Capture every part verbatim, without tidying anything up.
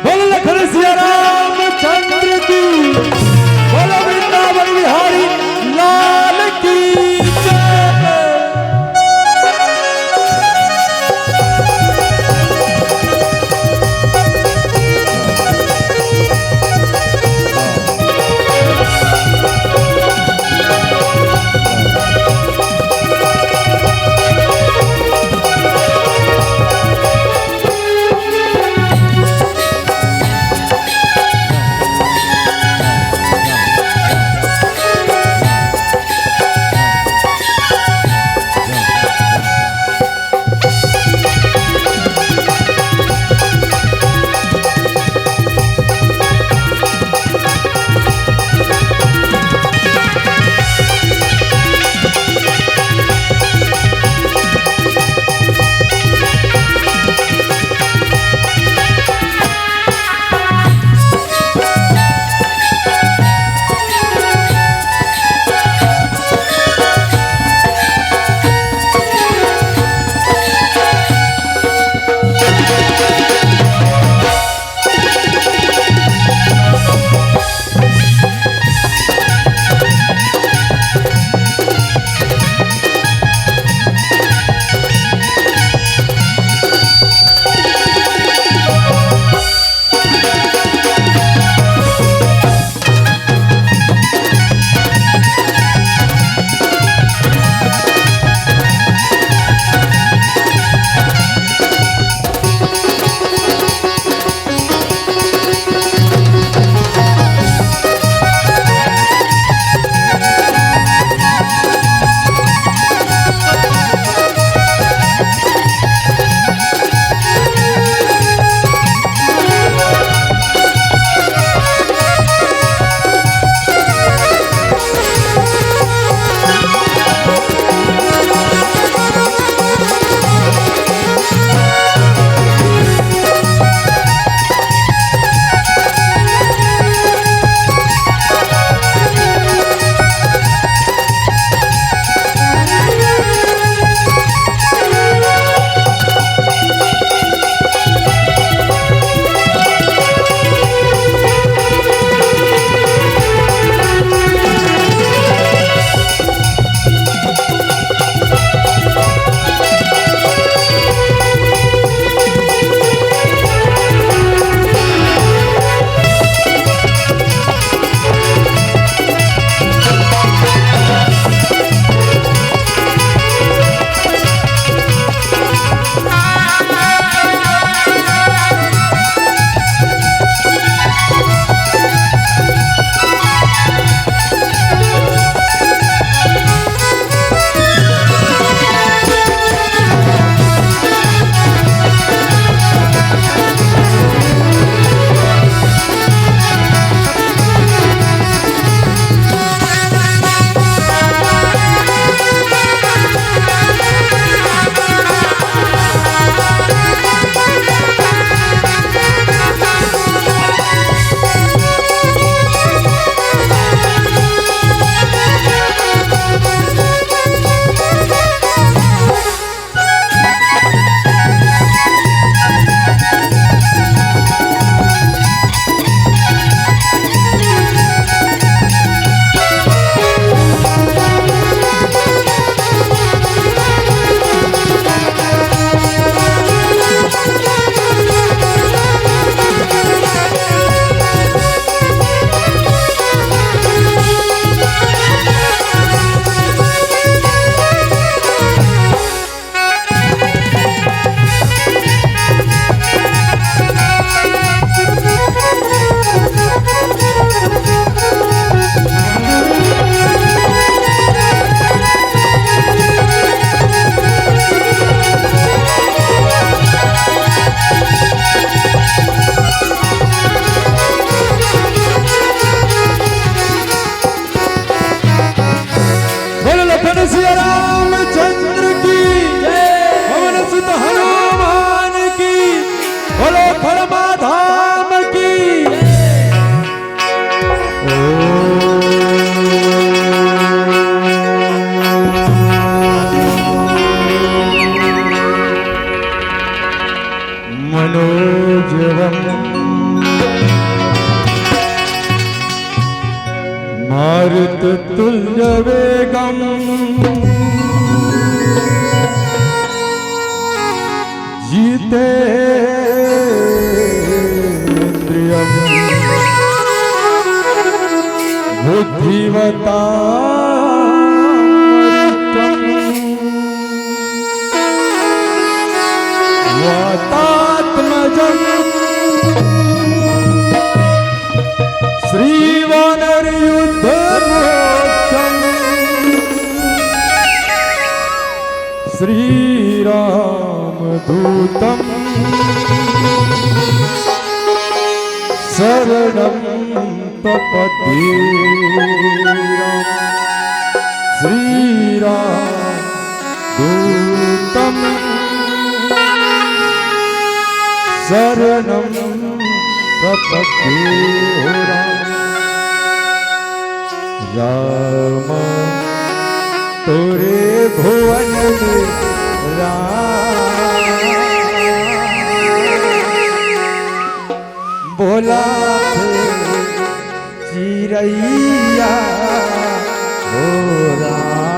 बोलो लखन सिया रामचंद्र की, बोलो वृंदावन बिहारी लाल की जय। तुल्यवेगं जितेन्द्रियं बुद्धिमतां वरिष्ठं वातात्मजं श्रीवानरयूथमुख्यं श्रीरामदूतं शरणं प्रपद्ये। राम, श्रीराम दूतं शरणं प्रपद्ये। हो राम, राम तोरे भुवन में राम। बोलथे चिरैया हो राम,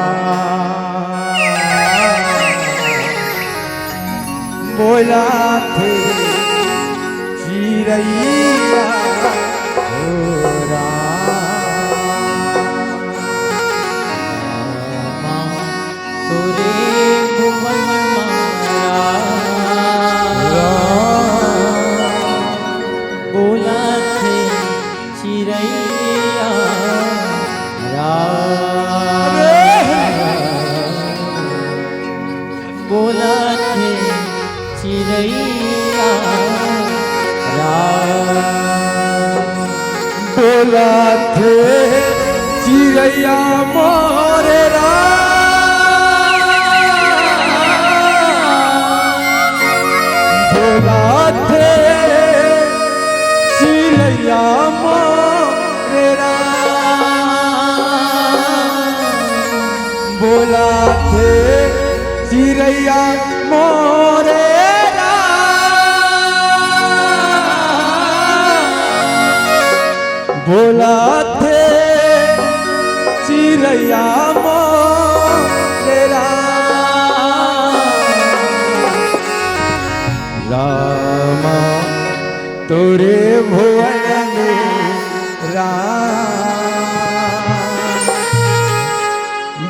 बोलथे चिरैया हो राम। तोरे भुवन माया। बोलथे चिरैया राम। बोलथे चिरैया राम। बोलथे चिरैया मोरे राम। बोलथे चिरैया मोरे राम। बोलथे चिरैया मोरे राम। बोलथे चिरैया मोरे राम। राम तोरे भुवन में राम।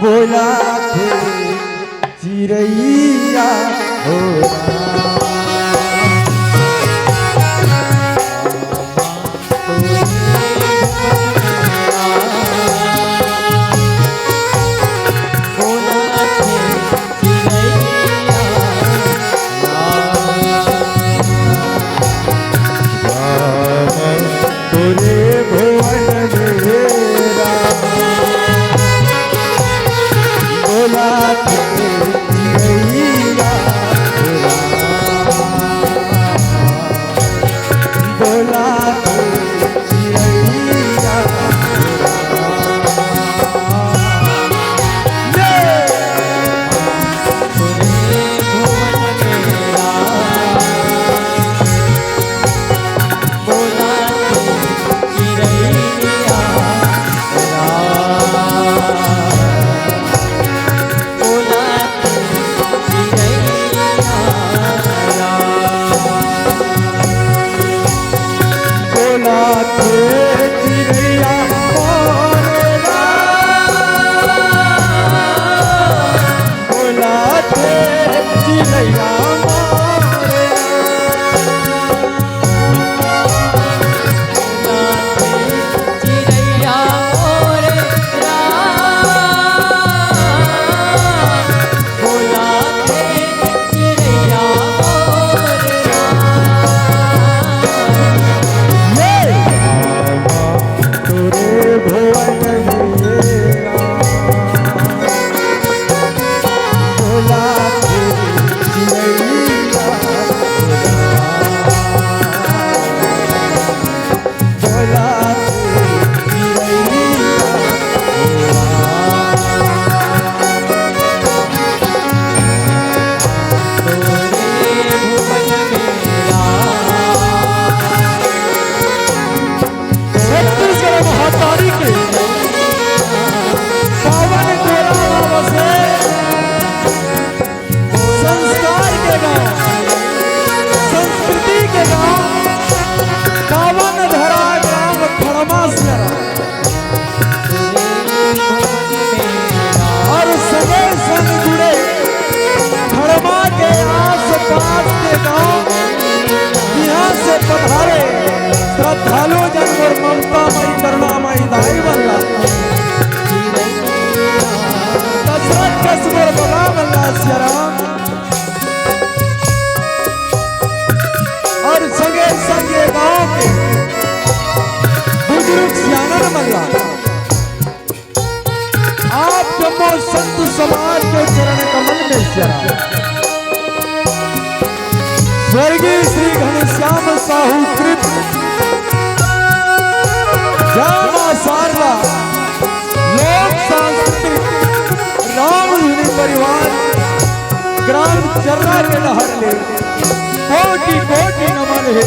बोलथे चिरैया हो राम। राम तोरे भुवन में राम। बोलथे चिरैया राम। आस पास के गांव, इहां से पधारे श्रद्धालु जन अउ ममता मई, करुणा मई दाई मन ला, दशरथ कस मोर बला मन ला सियाराम, अउ संगे संगे गांव के बुजुर्ग सियानन मन ला, आप जम्मो संत समाज के चरण कमल में सियाराम। स्वर्गीय श्री घनश्याम साहू कृत जय मां शारदा लोक सांस्कृतिक रामधुनी परिवार ग्राम चर्रा के डहर ले कोटि कोटि नमन हे,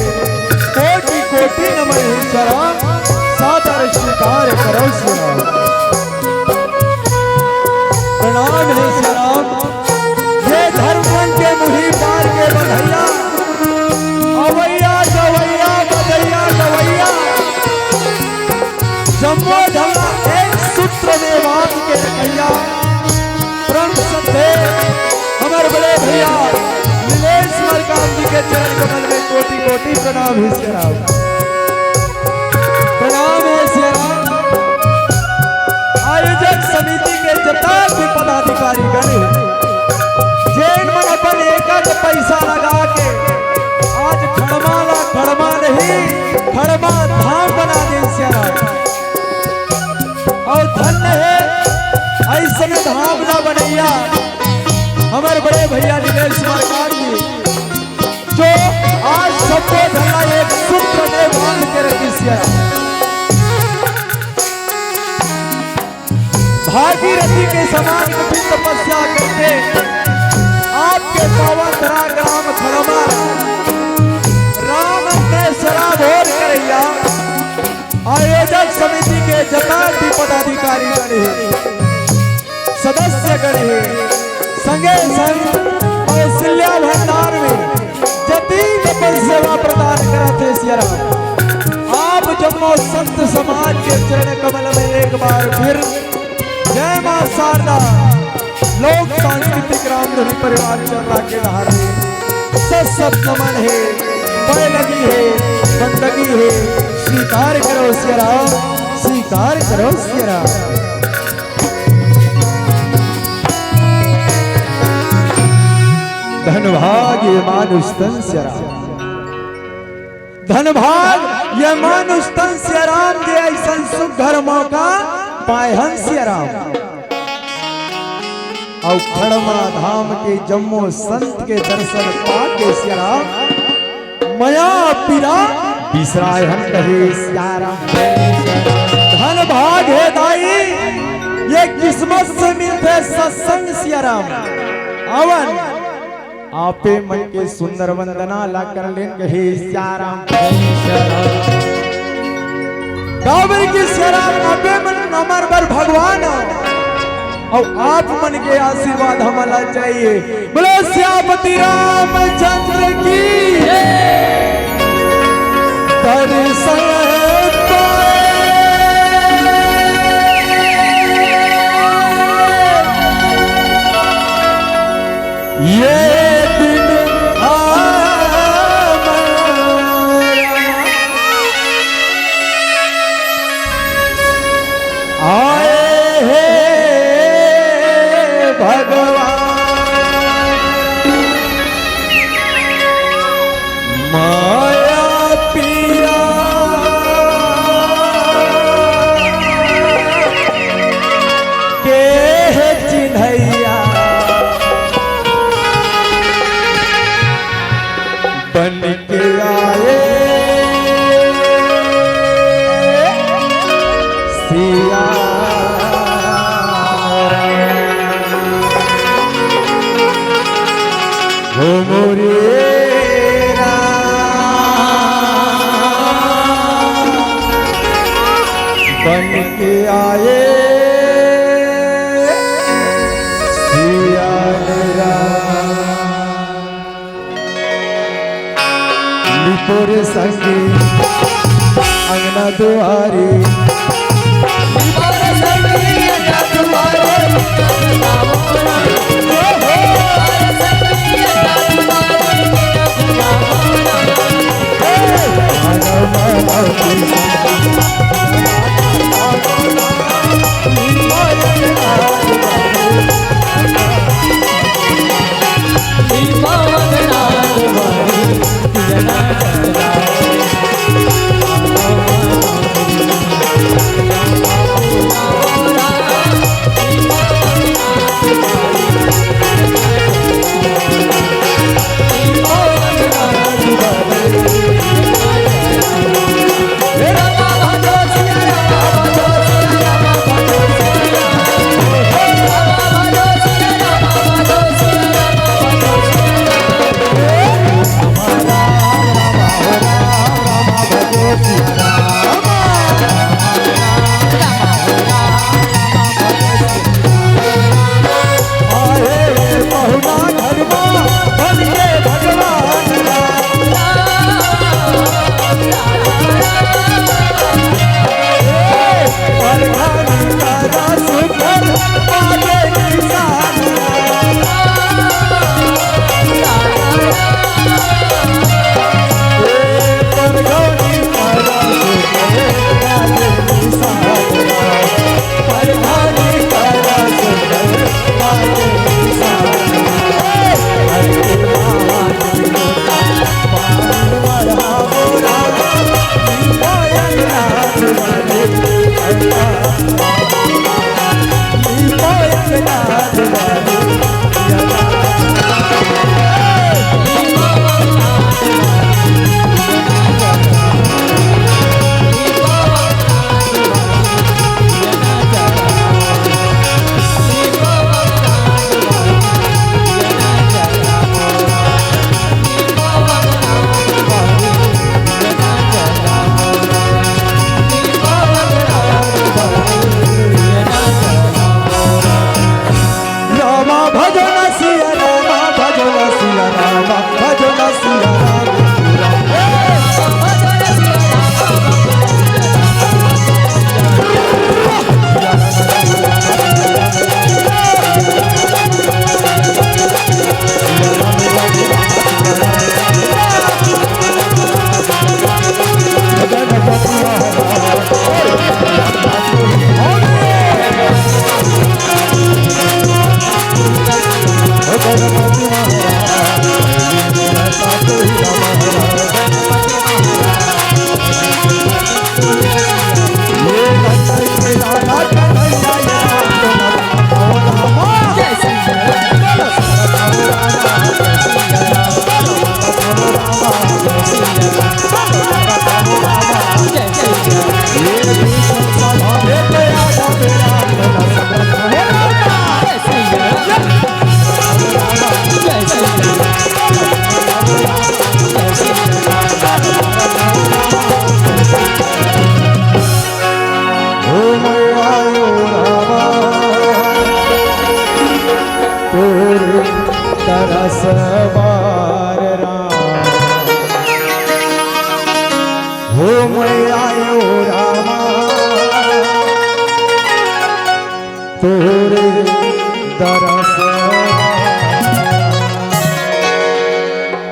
कोटि कोटि नमन हे सियाराम, सादर स्वीकार करो सियाराम। प्रणाम हे सियाराम, ये धर्म के मुही पार के बधइया, अवइया गवइया बधइया गवइया, जम्मो झन ला एक सूत्र में बांध के रखइया, परम श्रद्धेय हमर बड़े भइया नीलेश मरकाम जी के चरण कमल में कोटि कोटि प्रणाम हे सियाराम। प्रणाम हे सियाराम। आयोजक समिति के जतना भी पदाधिकारी गण हे, जेन मन अपन एक एक पैसा लगा के आज खड़मा ला खड़मा नहीं, खड़मा धाम बना दे सियाराम। अउ धन्य हे अइसन धाम ला बनइया हमर बड़े भइया नीलेश मरकाम जी, जो आज सबके धन्ना एक सूत्र में बांध के रखिस हे। भागीरथी के समान कठिन तपस्या करके आपके पावन धरा ग्राम खड़मा राम ने सराबोर करइया आयोजक समिति के जतना भी पदाधिकारी गण हे, सदस्य गण हे, संगे संग कौशल्या भंडार में जतीन अपन सेवा प्रदान करत हे सियाराम। आप जम्मो संत समाज के चरण कमल में एक बार फिर जय मां शारदा लोक सांस्कृतिक रामधुनी परिवार चर्रा के डहर हे। सत सत नमन हे, पैलगी हे, बंदगी हे, स्वीकार करो सियाराम, स्वीकार करो सियाराम। धन भाग ये मानुष तन सियाराम। धन भाग ये मानुष तन सियाराम जे अइसन सुघर मौका पाए हन सियाराम। अउ खड़मा धाम के जम्मो संत के दर्शन पाके सियाराम मया पीरा बिसराए हन कहे सियाराम। धन भाग हे दाई ये किस्मत से मिलथे सत्संग सियाराम। अवन आपे मन के सुंदर वंदना ला कर लेन कहे सियाराम। काबर के सियाराम आपे मन हमर बर भगवान हो। अउ आप मन के आशीर्वाद हमला चाहिए। बोलो सियापति रामचंद्र की। दर्शन पाए ये दिन हमारा आए हे भगवान। माया पीरा के हे चिन्हैया बन के आए सिया राम। हो मोरे राम, बन के आए सिया राम। लिपोरे संगी अंगना दुआरी।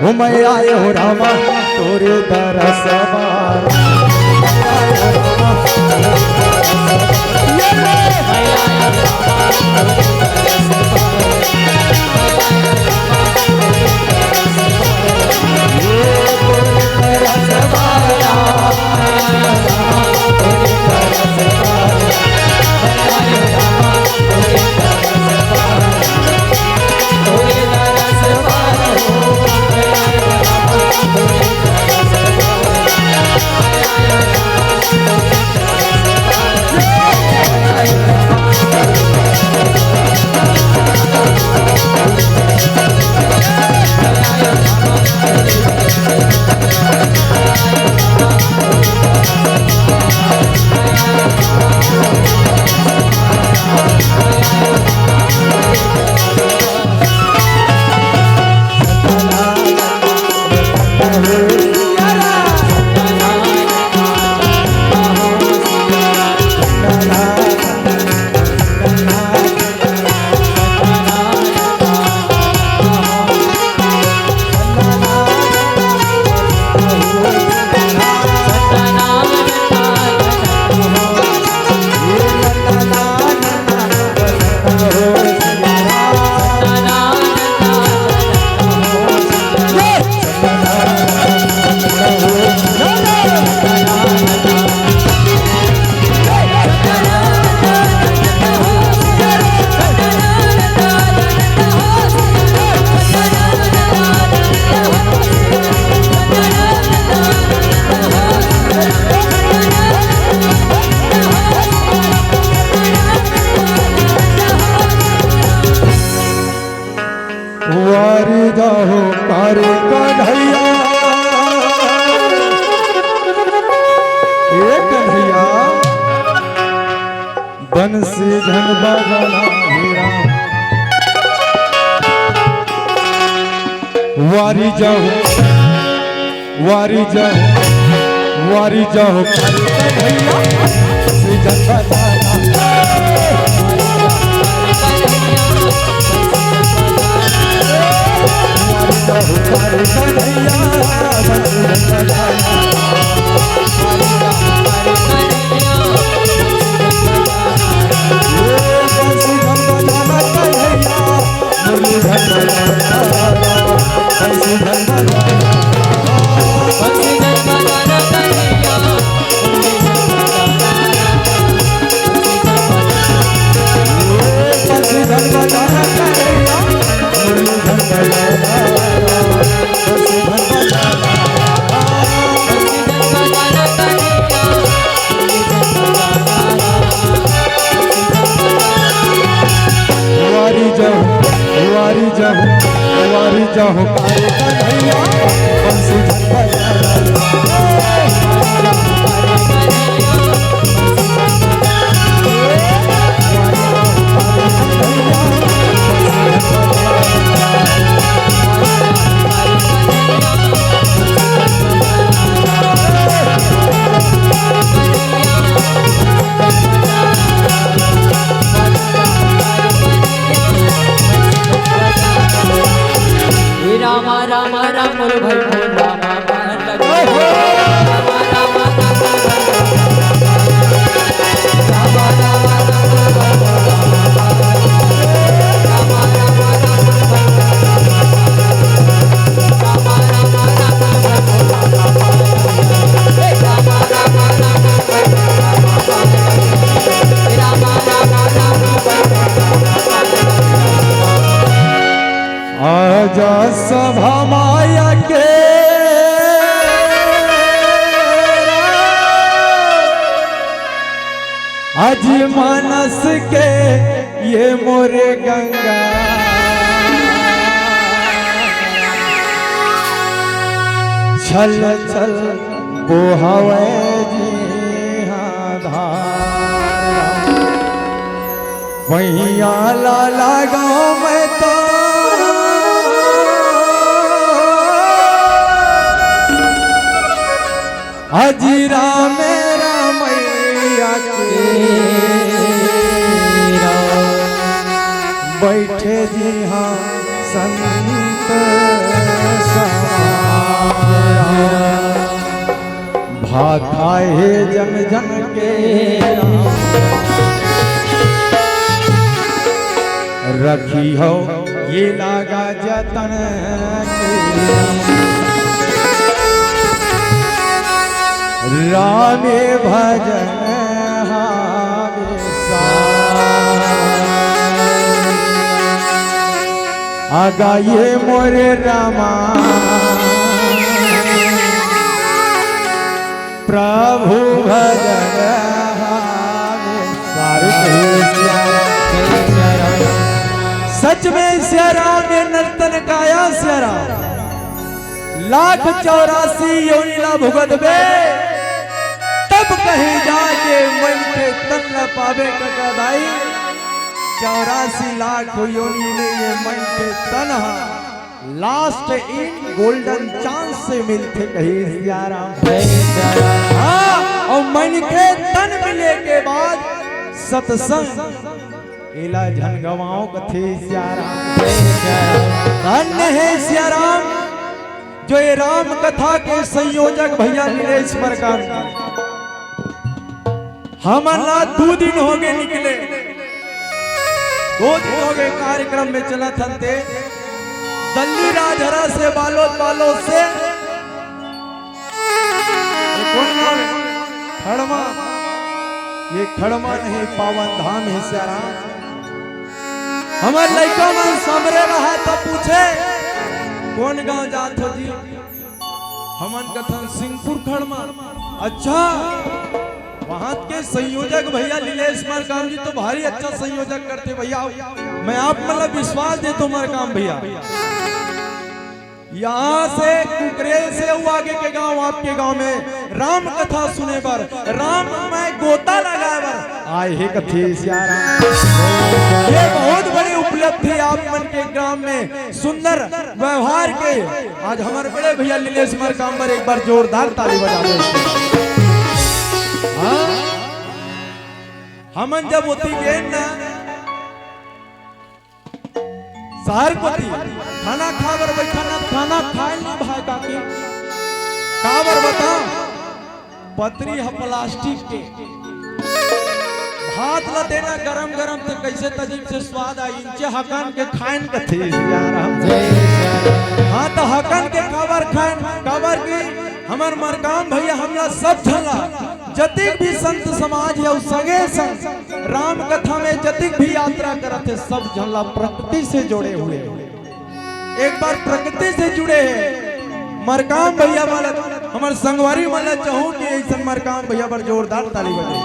ओ मैं आए हो रामा तोरे दरस बार। वारी जाहो कारे कन्हैया, ए कन्हैया, बंसी झन बजाना हीरा। वारी जाहो, वारी जाहो, वारी जाहो कारे कन्हैया, बंसी झन बजाना। वारी जाहो, वारी जाहो, वारी जाहो कारे कन्हैया, बंसी झन बजाना। हे रामा रामा राम मोर भाई मोर रामा। आजा सभा माया के आज मानस के ये मोरे गंगा। छल छल बोहावे जी हाँ धार। भैया लाला गाँव में तो अजीरा मेरा मैया के बैठे जी हाँ संत समाज। भाखा हे जन जन के रखिहव ये लागा जतन के। रामे भजन हावे सार। आगा ये मोरे रामा, प्रभु भजन हावे सार। सच में सिया राम ये नर्तन काया सिया राम। लाख चौरासी योनि ला भुगतबे, तब कहीं जाके मन के तन ला पाबे कका दाई। चौरासी लाख योनि में ये मन के तन हा last in golden chance से मिलथे कही सिया राम। हाँ, अउ मन के तन मिले के बाद सत्संग एला झन गवाओ कथे सिया राम। धन्य हे सिया राम, जो ये राम कथा के संयोजक भैया नीलेश मरकाम। हमन ला दू दिन होगे निकले, दू दिन होगे कार्यक्रम में चलत हन ते। दल्ली राजहरा से बालोद, बालोद से ये कोन गाँव हे? खड़मा। ये खड़मा नहीं, पावन धाम हे सिया राम। हमर लइका मन समरे रहा त पूछे, "कोन गाँव जात हो जी?" हमन कथन, "सिंगपुर खड़मा।" "अच्छा, वहाँ के संयोजक भैया नीलेश मरकाम जी तो भारी अच्छा संयोजक करथे भैया, मैं आप मतलब विश्वास देथों मरकाम भैया।" यहाँ से कुकरेल से अउ आगे के गांव, आपके गांव में राम कथा सुने बर, राम में गोता लगाए बर आए हे कथे सिया राम। ये बहुत बड़ी उपलब्धि आप मन के ग्राम में सुंदर व्यवहार के। आज हमर बड़े भैया नीलेश मरकाम बर एक बार जोरदार ताली बजा दो। हाँ? हमन जब ओती गेन ना, शहर कोती खाना खाए बर बैठन ना, खाना खाए नी भाए काकी। काबर बता, पतरी ह प्लास्टिक के। भात ल देना गरम गरम, त कइसे तजीब से स्वाद आही। इंचे हकन के खाएन कथे सिया राम। हाँ, त हकन के काबर खाएन, काबर कि हमर मरकाम भैया हमला सब झन ला, जतिक भी संत समाज हे अउ संगे संग राम कथा में जतिक भी यात्रा करत हे, सब झन ला प्रकृति से जोड़े हुए। एक बार प्रकृति से जुड़े हे मरकाम भैया मन ला, हमर संगवारी मन ला चाहूं कि अइसन मरकाम भैया बर जोरदार ताली बजे।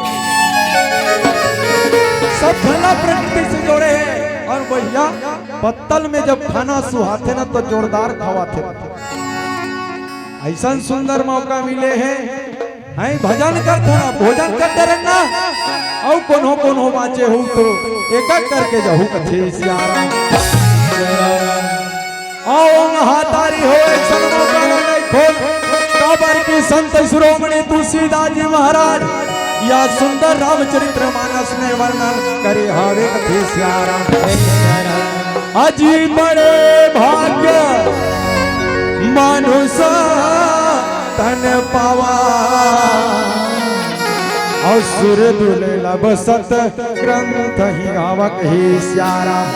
सब झन ला प्रकृति से जोड़े हे अउ भैया पत्तल में जब खाना सुहाथे ना तो जोरदार खवाथे। अइसन सुंदर मौका मिले हे, हैं, भजन करथन, भोजन करथे रहना, अउ कोनो कोनो बाँचे हो तो एक एक करके जाहू कथे सिया राम। अउ महातारी हो, अइसन मौका न नहीं खोल, काबर कि संत शिरोमणि तुलसीदास जी महाराज या सुंदर रामचरित्र मानस में वर्णन करे हावे कथे सिया राम। अजी बड़े भाग्य मानुष तन पावा, अउ सुर दुर्लभ सत ग्रंथ ही गावक ही सिया राम।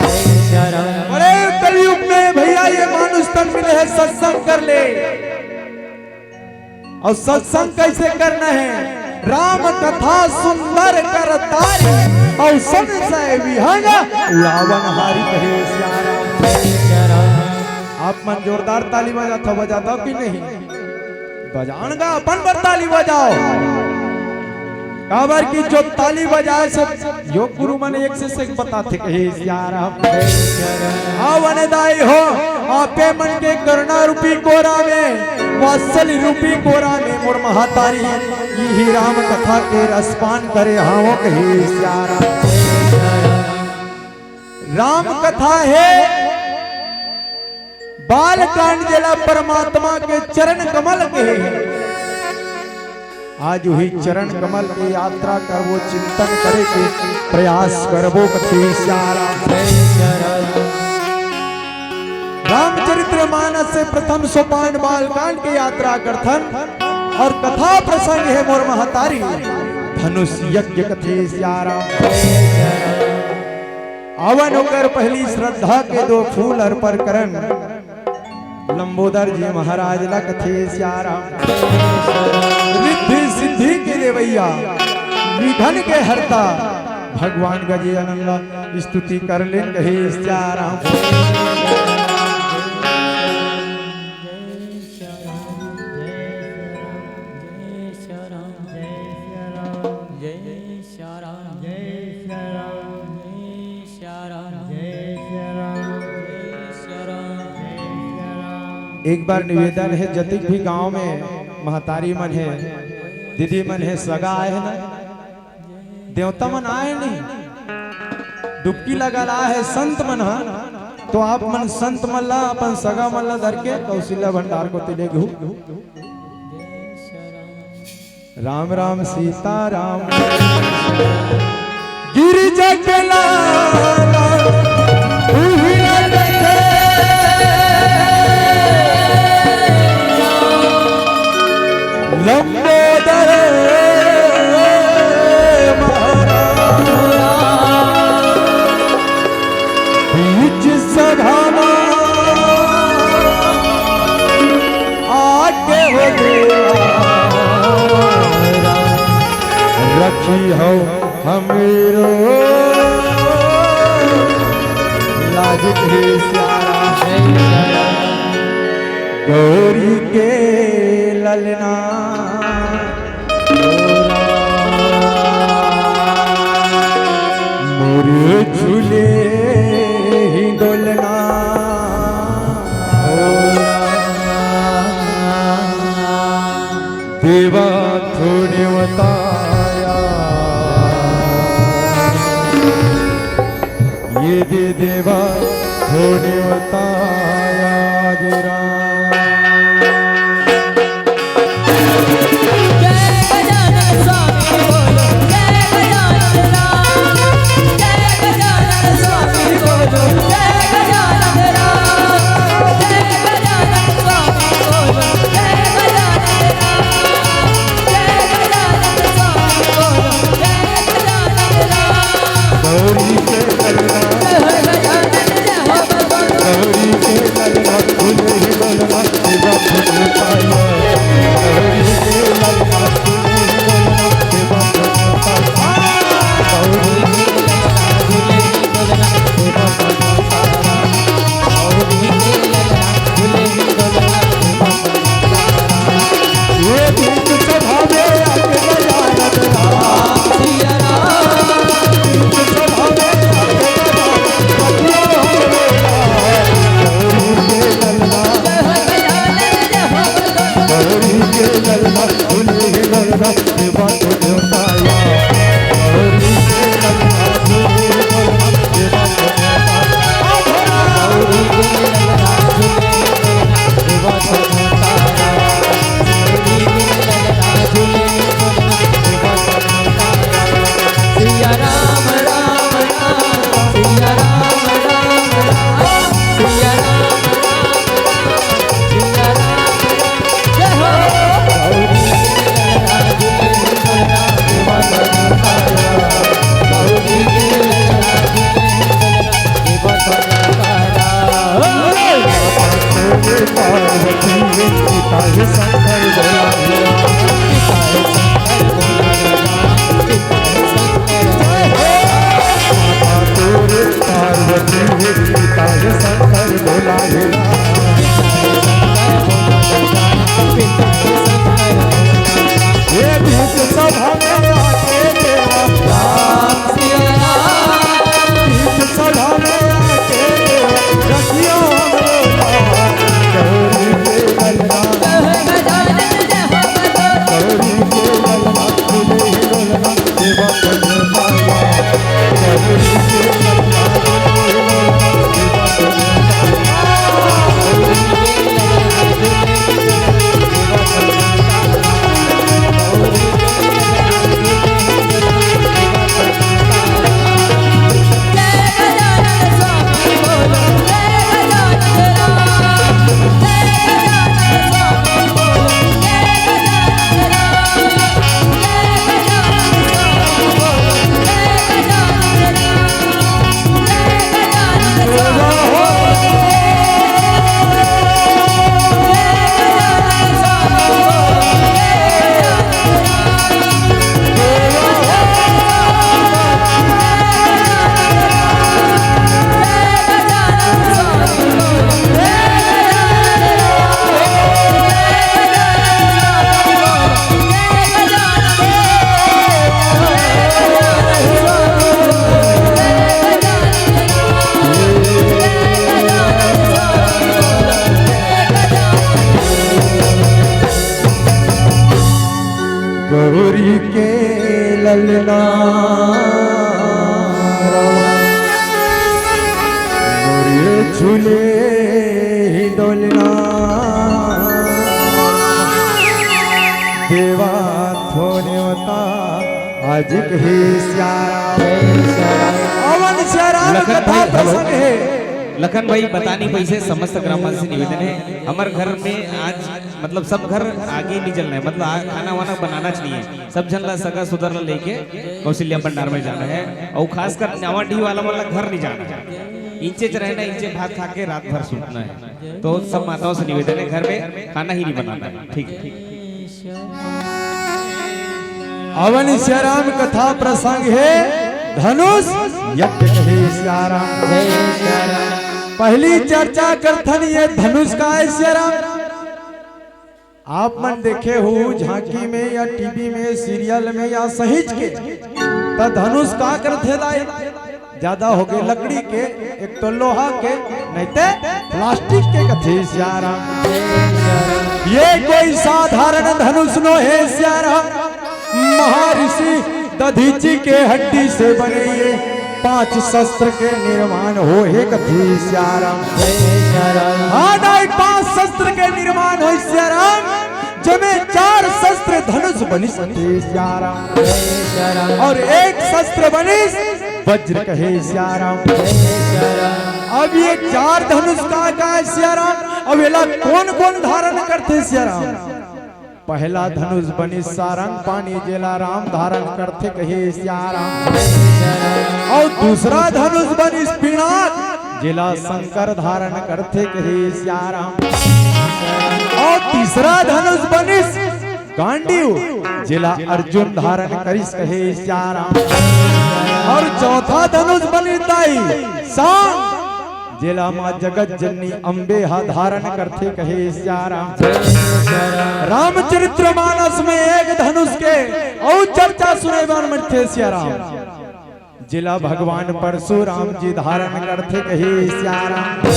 बड़े कलयुग में भैया ये मानुष तन मिले हे, सत्संग कर ले। अउ सत्संग कइसे करना हे? राम कथा सुंदर करतारी, अउ संशय विहंग उड़ावन हारी कहे सिया राम। आप मन जोरदार ताली बजाथव, बजाथव कि नहीं? बजान गा, अपन बर ताली बजाव। काबर कि जो ताली बजाए सब योग गुरु मन एक से एक बताथे कहे सिया राम। हाँ वने दाई हो, आपे मन के करुणा रूपी कोरा में, वात्सल्य रूपी कोरा में मोर महातारी इही राम कथा के रसपान करे हावो कहे सिया राम। राम कथा हे बाल कांड, जेला परमात्मा के चरण कमल कहे हे। आज उही चरण कमल के यात्रा करबो, चिंतन करे के प्रयास करबो कथे सिया राम। रामचरित्र मानस से प्रथम सोपान बाल कांड के यात्रा करथन। अउ कथा प्रसंग हे मोर महतारी, धनुष यज्ञ कथे सियाराम। अवन ओकर पहली श्रद्धा के दो फूल अर्पण करन लंबोदर जी महाराज ला कथे सियाराम। रिद्धि सिद्धि के देवइया, विघन के हरता, भगवान गजानन ला स्तुति कर लेन कहे सियाराम। एक बार निवेदन हे, जतिक भी गांव में महतारी मन हे, दीदी मन हे, सगा आए हे ना, देवता मन आए नहीं, डुबकी लगा ला हे संत मन हा, तो आप मन संत मन ला, अपन सगा मन ला धर के कौशल्या भंडार कोती लेगहू। राम राम सीता राम। गिरिजा के लाला उहिला देखे। लंबोदर महाराज बीच सभा मा आके हो देवा, रखी हो हमरो लाज के सियाराम। गौरी के ललना मोर झूले ही डोलना। देवा थोड़े बताया, ये दे देवा थोड़े बताया जरा। के ललना, मोरे झूले ही डोलना, देवा थो नेवता आज कहे सियाराम। अवन सियाराम लखन कथा भाई, हेलो। प्रसंग हे। लखन भाई, बतानी पैसे समस्त ग्रामवासी निवेदन हे, हमर घर में आज मतलब सब घर आगे नहीं जलना है, मतलब आ, खाना वाना बनाना चाहिए। सब झन ला सगा सुदर ला लेके कौशल्या भंडार में जाना है, और खासकर नावाडीह वाला वाला घर नहीं जाना है। इंचे च रहना, इंचे भात खा के रात भर सूतना है। तो सब माताओं से निवेदन है, घर में खाना ही नहीं बनाना है, ठीक है? अवन सियाराम कथा प्रसंग हे धनुष यज्ञ कहे सियाराम। पहली चर्चा करथन ये धनुष का हे सियाराम। आप मन देखे हो झांकी में या टीवी में, सीरियल में या सहिज के, त धनुष का करथे दाई? ज्यादा हो गए लकड़ी के, एक तो लोहा के, नहीं ते प्लास्टिक के कथे सियाराम। ये कोई साधारण धनुष नो हे सियाराम। महर्षि दधीचि के हड्डी से बने ये पांच शस्त्र के निर्माण हो हे कथे सियाराम। हाँ दाई, पांच शस्त्र के निर्माण हो सियाराम, जेमे चार शस्त्र धनुष बनिस कथे सियाराम, और एक शस्त्र बनिस वज्र कहे सियाराम। अब ये चार धनुष का का हे सियाराम, अब एला कौन कौन धारण करथे सियाराम? पहला धनुष बनिस सारंग पानी, जेला राम धारण करथे कहे सियाराम। और दूसरा धनुष बनिस पिनाक, जेला शंकर धारण करथे कहे सियाराम। और तीसरा धनुष बनिस गांडीव, जेला अर्जुन धारण करिस कहे सियाराम। और चौथा धनुष बनिस दाई सांग, जेला माँ जगत जननी अम्बे हा धारण करथे कहे सियाराम। रामचरित्र मानस में एक धनुष के अउ चर्चा सुने बर मिलथे सियाराम, जेला भगवान परशुराम जी धारण करथे कहे सियाराम।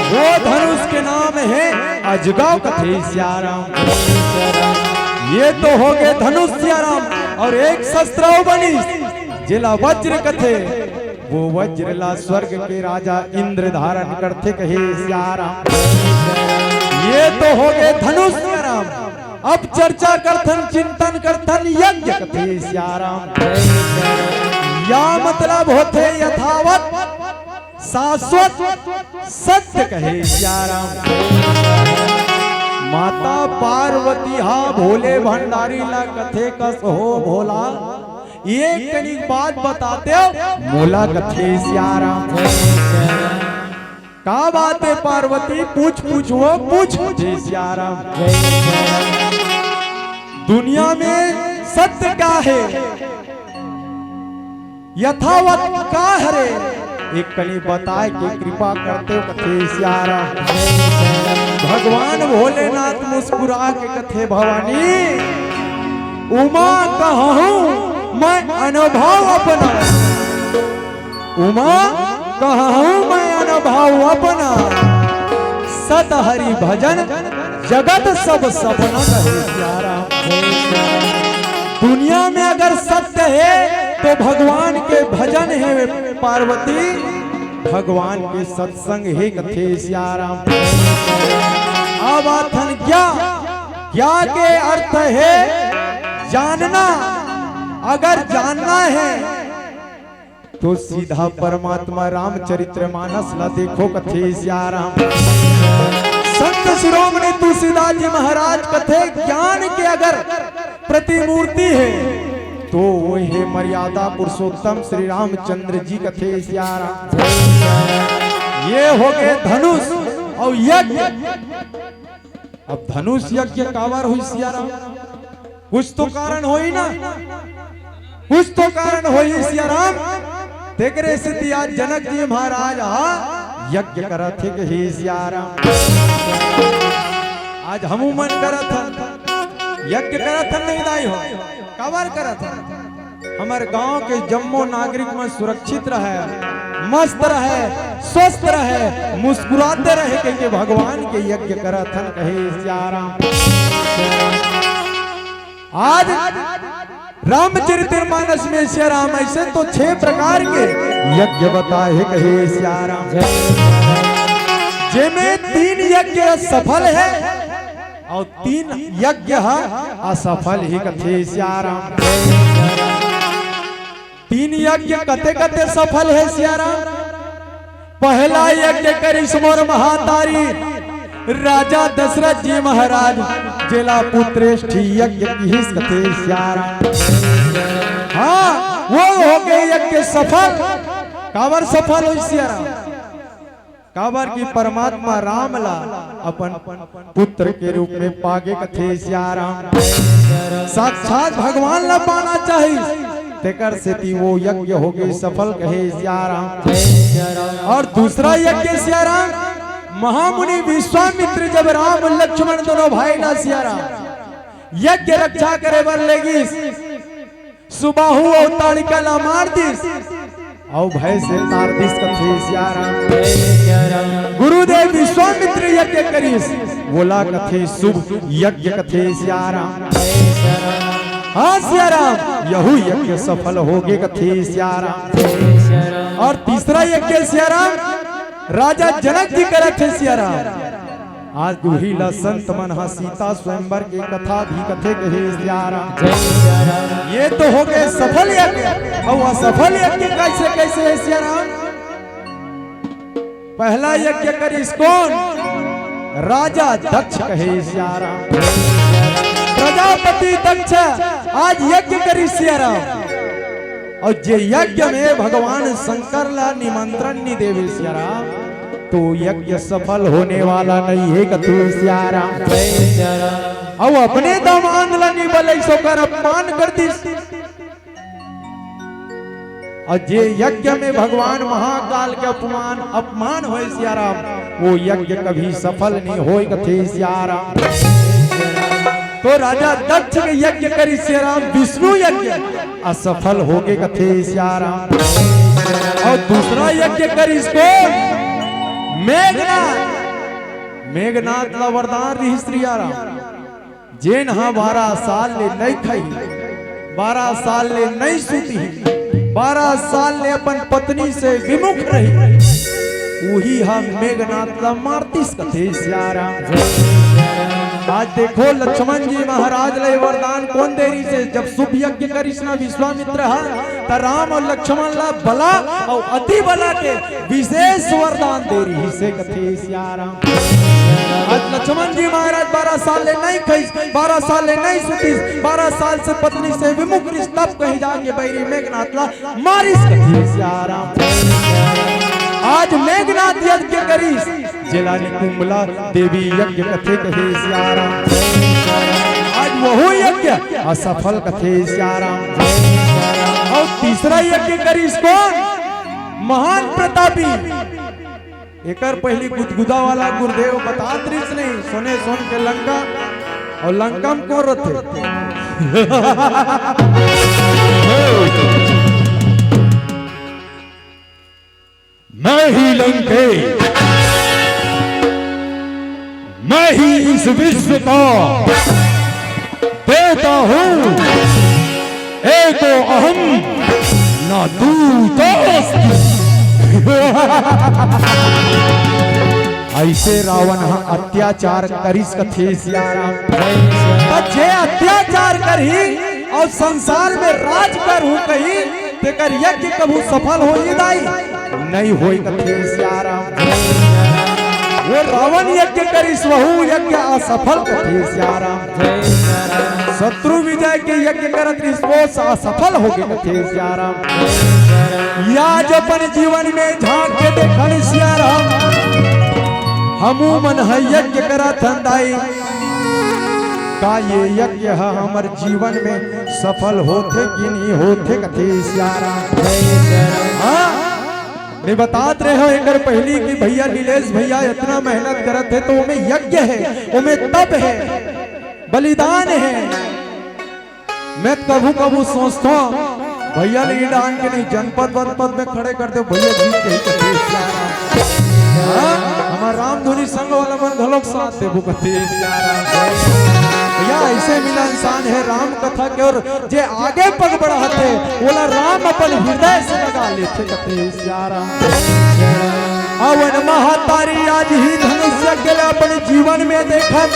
वो धनुष के नाम हे अजगव कथे सियाराम। ये तो हो गए धनुष सियाराम, और एक शस्त्र अउ बनिस, जेला वज्र कथे। वो वज्र ला स्वर्ग के राजा इंद्र धारण करथे कहे सियाराम। ये तो हो गए धनुष सियाराम। अब चर्चा करथन, चिंतन करथन, यज्ञ कथे सियाराम। या मतलब होथे यथावत शाश्वत सत्य कहे सियाराम। माता पार्वती हा भोले भंडारी ला कथे कस हो भोला, एक कनिक बात बतातेव मोला कथे सियाराम। का बात हे पार्वती, पूछ पूछ वो पूछ कथे सियाराम। दुनिया में सत्य का हे, यथावत का हरे, एक कनी बताए के कृपा करतेव कथे सियाराम। भगवान भोलेनाथ मुस्कुरा के कथे भवानी, उमा कहूँ मैं अनुभव अपना, उमा कहूँ मैं अनुभव अपना, सत हरि भजन जगत सब सपना कहे सियाराम। दुनिया में अगर सत्य हे तो भगवान के भजन हे पार्वती, भगवान के सत्संग हे कथे सियाराम। अब आथन ज्ञा, ज्ञा के अर्थ हे जानना। अगर जानना हे तो सीधा परमात्मा रामचरित्र मानस ला देखो कथे सियाराम। संत शिरोमणि तुलसीदास जी महाराज कथे ज्ञान के अगर प्रतिमूर्ति हे तो वो हे मर्यादा पुरुषोत्तम श्री रामचंद्र जी कथे सियाराम। ये हो गए धनुष अउ यज्ञ। अब धनुष यज्ञ काबर होही सियाराम? कुछ तो कारण होही ना, कुछ तो कारण होही सियाराम। तेकरे सेती आज जनक जी महाराज हा यज्ञ करत हे कहे सियाराम। आज हमू मन करत हन, यज्ञ करत हन नहीं दाई हो, काबर करत हन? हमर गांव के जम्मो नागरिक मन सुरक्षित रहे, मस्त रहे, स्वस्थ रहे, मुस्कुराते रहे, कहिके भगवान के यज्ञ करत हन कहे सियाराम। आज रामचरितमानस में सिया राम ऐसे तो छह प्रकार के यज्ञ बताए हे कहे सिया राम, जेमे तीन यज्ञ सफल हे अउ तीन यज्ञ ह असफल हे कथे सिया राम। तीन यज्ञ कते कते सफल हे सिया राम। पहला यज्ञ करिस मोर महातारी राजा दशरथ जी महाराज, जेला पुत्रेष्ठि यज्ञ किहिस कथे सिया राम। हाँ, वो हो गे यज्ञ सफल। काबर सफल होइस सिया राम? काबर कि परमात्मा राम ला अपन पुत्र के रूप में पागे कथे सिया राम। साक्षात भगवान ला पाना चाहिस, तेकर सेती वो यज्ञ हो गे सफल कहे सिया राम। अउ दूसरा यज्ञ सिया राम, महामुनि विश्वामित्र जब राम लक्ष्मण दोनों भाई ला सिया राम यज्ञ रक्षा करे बर लेगिस, सुबाहु अउ ताड़िका ला मार दिस, अउ भय से तार दिस कथे सिया राम। गुरुदेव विश्वामित्र यज्ञ करिस, वोला कथे शुभ यज्ञ कथे सिया राम। हाँ सिया राम, यहू यज्ञ सफल हो गे कथे सिया राम। अउ तीसरा यज्ञ सिया राम, राजा जनक जी करत हे सिया राम। आज उही ला संत मन ह सीता स्वयंवर के कथा भी कथे कहे सिया राम। ये तो हो गे सफल यज्ञ, अउ असफल यज्ञ कैसे कैसे हे सिया राम? पहला यज्ञ करिस कोन? राजा दक्ष कहे सिया राम। प्रजापति दक्ष आज यज्ञ करिस सिया राम। अउ जे यज्ञ में भगवान शंकर ला निमंत्रण नइ देवे सिया राम, तो यज्ञ सफल होने वाला नइ हे कथे सिया राम। अउ अपने दमांद ला नइ बलइस, ओकर अपमान कर दिस। अउ जे यज्ञ में भगवान महाकाल के अपमान, अपमान होय सिया राम, वो यज्ञ कभी सफल नइ होय कथे सिया राम। तो राजा दक्ष के यज्ञ करिस सिया राम, विष्णु यज्ञ असफल हो गे कथे सिया राम। अउ दूसरा यज्ञ करिस कोन? मेघनाथ। मेघनाथ ला वरदान रिहिस सिया राम, जेन ह बारह साल ले नइ खाही, बारह साल ले नइ सूतही, बारह साल ले अपन पत्नी से विमुख रही, उही ह मेघनाथ ला मार दिस कथे सिया राम। आज देखो लक्ष्मण जी महाराज ला ये वरदान कोन दे रिहिस हे? जब शुभ यज्ञ करिस ना विश्वामित्र ह, त राम अउ लक्ष्मण ला बला अउ अति बला के विशेष वरदान दे रिहिस हे कथे सिया राम। आज लक्ष्मण जी महाराज बारह साल ले नइ खाइस, बारह साल ले नइ सुतिस, बारह साल से पत्नी से विमुख रिहिस, तब कहीं जाके बैरी मेघनाथ ला मारिस कथे सिया राम। आज मेघनाथ यज्ञ करिस, जेला निकुंभला देवी यज्ञ कथे कहे सिया राम। आज वहू यज्ञ असफल कथे सिया राम। अउ तीसरा यज्ञ करिस कोन? महान प्रतापी। एकर पहिली गुदगुदा वाला गुरुदेव बतात रिहिस नहीं, सोने सोन के लंका, अउ लंका म कोन रथे? मैं ही लंकेश, मैं ही इस विश्व का देवता हूँ। एको अहम न दूतोऽस्ति। ऐसे रावण ह अत्याचार करिस कथे सिया राम। त जे अत्याचार करही अउ संसार में राज करहूं कही, तेकर यज्ञ कभू सफल होही दाई? नइ होय कथे सिया राम। वो रावण यज्ञ करिस, वहू यज्ञ असफल कथे सिया राम। शत्रु विजय के यज्ञ करत रिहिस, वो स-, असफल हो गे कथे सिया राम। या आज अपन जीवन में झांक के देखन सिया राम, हमू मन ह यज्ञ करत हन दाई, का ये यज्ञ ह हमर जीवन में सफल होथे कि नहीं होथे कथे सिया राम। हाँ, मैं बतात रहे हंव एकर पहिली कि भैया नीलेश भैया इतना मेहनत करत हे, तो ओमे यज्ञ हे, ओमे तप हे, बलिदान हे। मैं कभू कभू सोचथंव, भैया ले डांड के नहीं, जनपद वनपद में खड़े कर दे, भैया जीत के ही कथे सिया राम। हाँ, हमर रामधुनी संघ वाला मन घलोक साथ देबो कथे सिया राम। भैया, ऐसे मिलनसान हे राम कथा के, अउ जे आगे पग बढ़ाथे, ओला राम अपन हृदय से लगा लेथे, कथे सियाराम। अवन महतारी आज ही धनुष के ला अपन जीवन में देखत,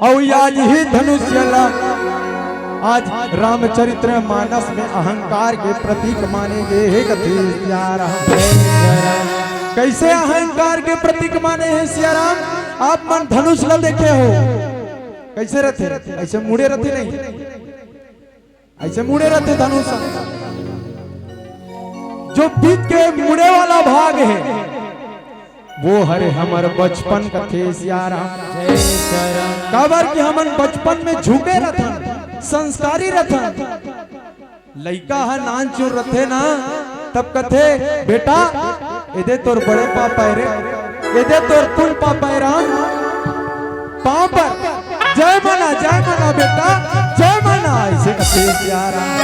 अउ आज ही धनुष ला आज रामचरित्र मानस में अहंकार के प्रतीक माने गे हे, कथे सियाराम। कैसे अहंकार के प्रतीक माने हे सियाराम? आप मन धनुष ला देखे हो, कैसे रथे? ऐसे मुड़े रथे नहीं, ऐसे मुड़े रथे धनुष। जो बीच के मुड़े वाला भाग हे, वो हरे हमर बचपन, कथे सियाराम। काबर कि हमन बचपन में झुके रथन, संस्कारी रथन। लइका ह नानचुन रथे ना, तब कथे, "बेटा, एदे तोर बड़े पापा हे रे, एदे तोर कुल पापा हे राम, पाँव पर जय माना, जय माना बेटा, जय माना," ऐसे कथे सियाराम।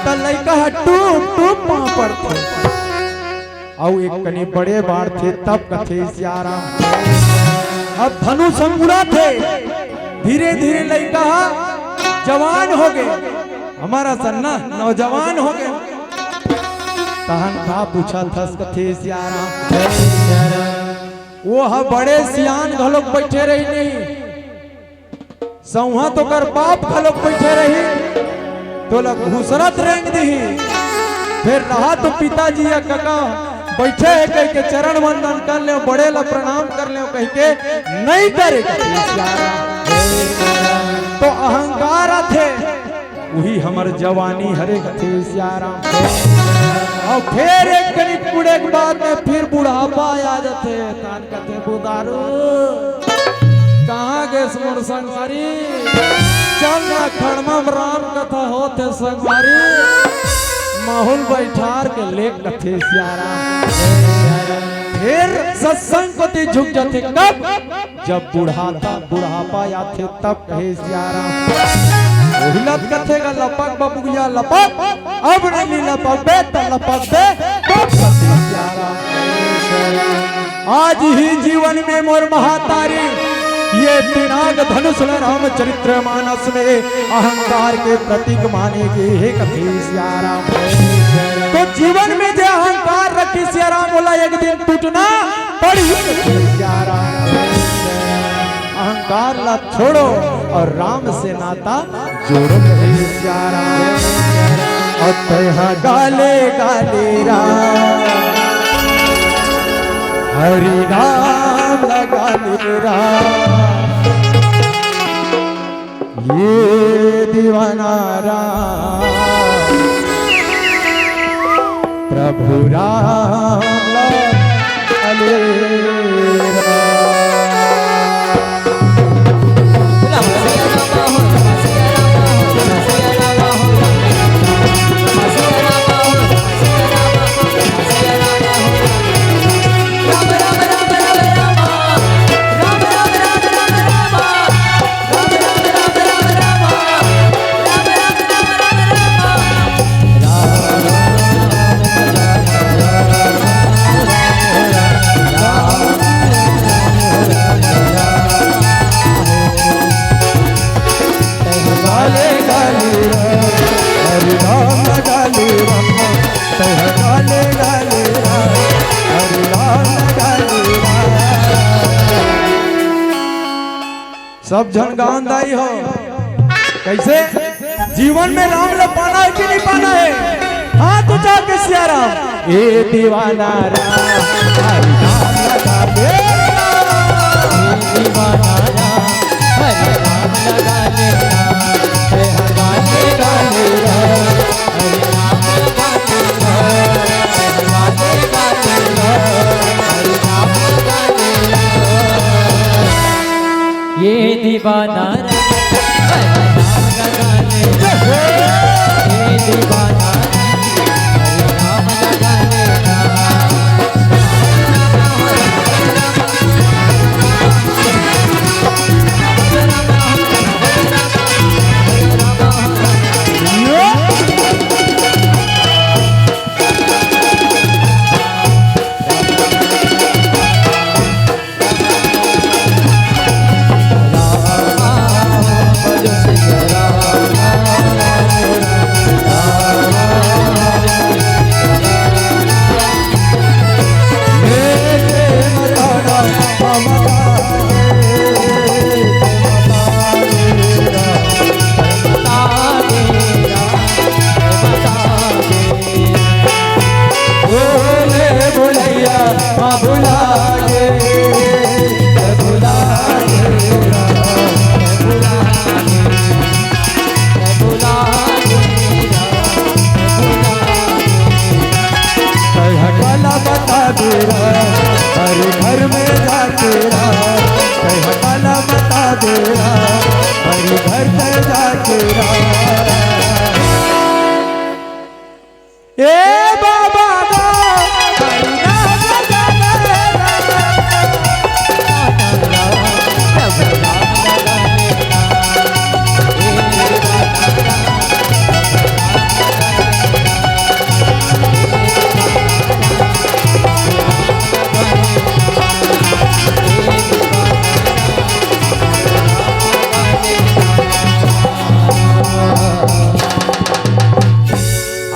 त लइका ह टूप टूप पाँव परथे। अउ एक कनी बड़े बाढ़थे तब कथे सियाराम। अब धनुष ह मुड़ाथे, धीरे धीरे लइका ह जवान हो गे, हमर असन ना नौजवान हो गे। तहन का पूछत हस कथे सियाराम। वो ह बड़े सियान घलोक बइठे रहिन नहीं, संउहत ओकर बाप घलोक बइठे रही, तोला घुसरत रेंग दिही। फेर रहा तो पिताजी या कका बइठे हे कहिके चरण वंदन कर लेव, बड़े ला प्रणाम कर लेव कहिके नइ करे। तो अहंकार आथे, उही हमर जवानी हरे कथे सियाराम। अउ फेर एक कनी मुड़े के बाद में फिर बुढ़ापा आ जाथे, तान कथे बुधारू। कहाँ गेस मोर संगवारी? चल ना, खड़मा म राम कथा होत हे संगवारी। माहौल बइठार के लेख कथे सियाराम। फेर सत्संग कोती झुक जाथे। कब? जब बुढ़ाता, बुढ़ापा आथे तब कहे सियाराम। ओहिला कथे गा लपक बबुआ लपक, अब नहीं लपकबे त लपकबे, तब कथे सियाराम। आज ही जीवन में मोर महतारी ये पिनाक धनुष ल रामचरित्र मानस में अहंकार के प्रतीक माने गे हे कथे सियाराम। तो जीवन में जे अहंकार रखी सियाराम, ओला एक दिन टूटना पड़ही कथे सियाराम। अहंकार ला छोड़ो अउ राम से नाता जोड़ो कथे सियाराम। अउ तेहा गाले गाले राम, हरि राम गा ले राम। ये दीवाना राम, प्रभु राम गा ले राम। सब झन गावन दाई हो। कैसे? जीवन में राम ला पाना हे कि नहीं पाना हे? हाथ उठा के सियाराम। ए दीवाना राम, हरि राम लगा ले राम। ए दीवाना राम, हरि राम लगा ले राम। ए हरि राम लगा ले राम। ये दीवाना ये दीवाना हरि घर कर जाके राम। ए बाबा गो, हरि घर कर जाके राम।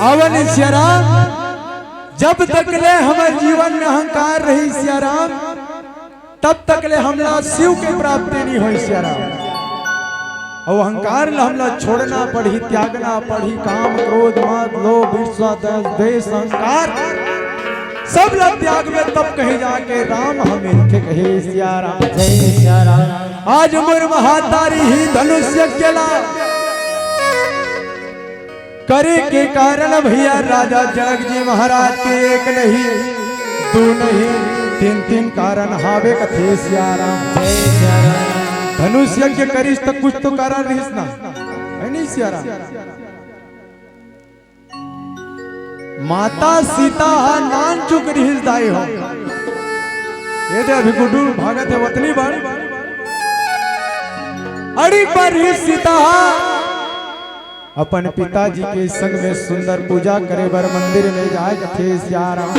आवन सियाराम, जब तक ले हमर जीवन में अहंकार रही सियाराम, तब तक ले हमला शिव के प्राप्ति नहीं होई सियाराम। अउ अहंकार ला हमला छोड़ना पड़ही, त्यागना पड़ही, काम, क्रोध, मद, लोभ, ईर्ष्या, द्वेष, अहंकार, सब ला त्याग में तब कहीं जाके राम हम मिलथे कहे सियाराम। जय सियाराम। आज मोर महतारी ही धनुष यज्ञ ला करे के कारण भैया राजा जनक जी महाराज के एक नहीं, दू नहीं, तीन तीन कारण हावे कथे सियाराम। जय सियाराम। धनुष यज्ञ करिस त कुछ तो कारण रहिस ना, है नहीं सियाराम? माता सीता हा नान चुक रहिस दाई हो। ये दे अभी गुड्डू भागत है वतनी बार। अड़ी पर ही सीता हा अपन पिताजी के संग में सुंदर पूजा करे बर मंदिर में जाए कथे सियाराम।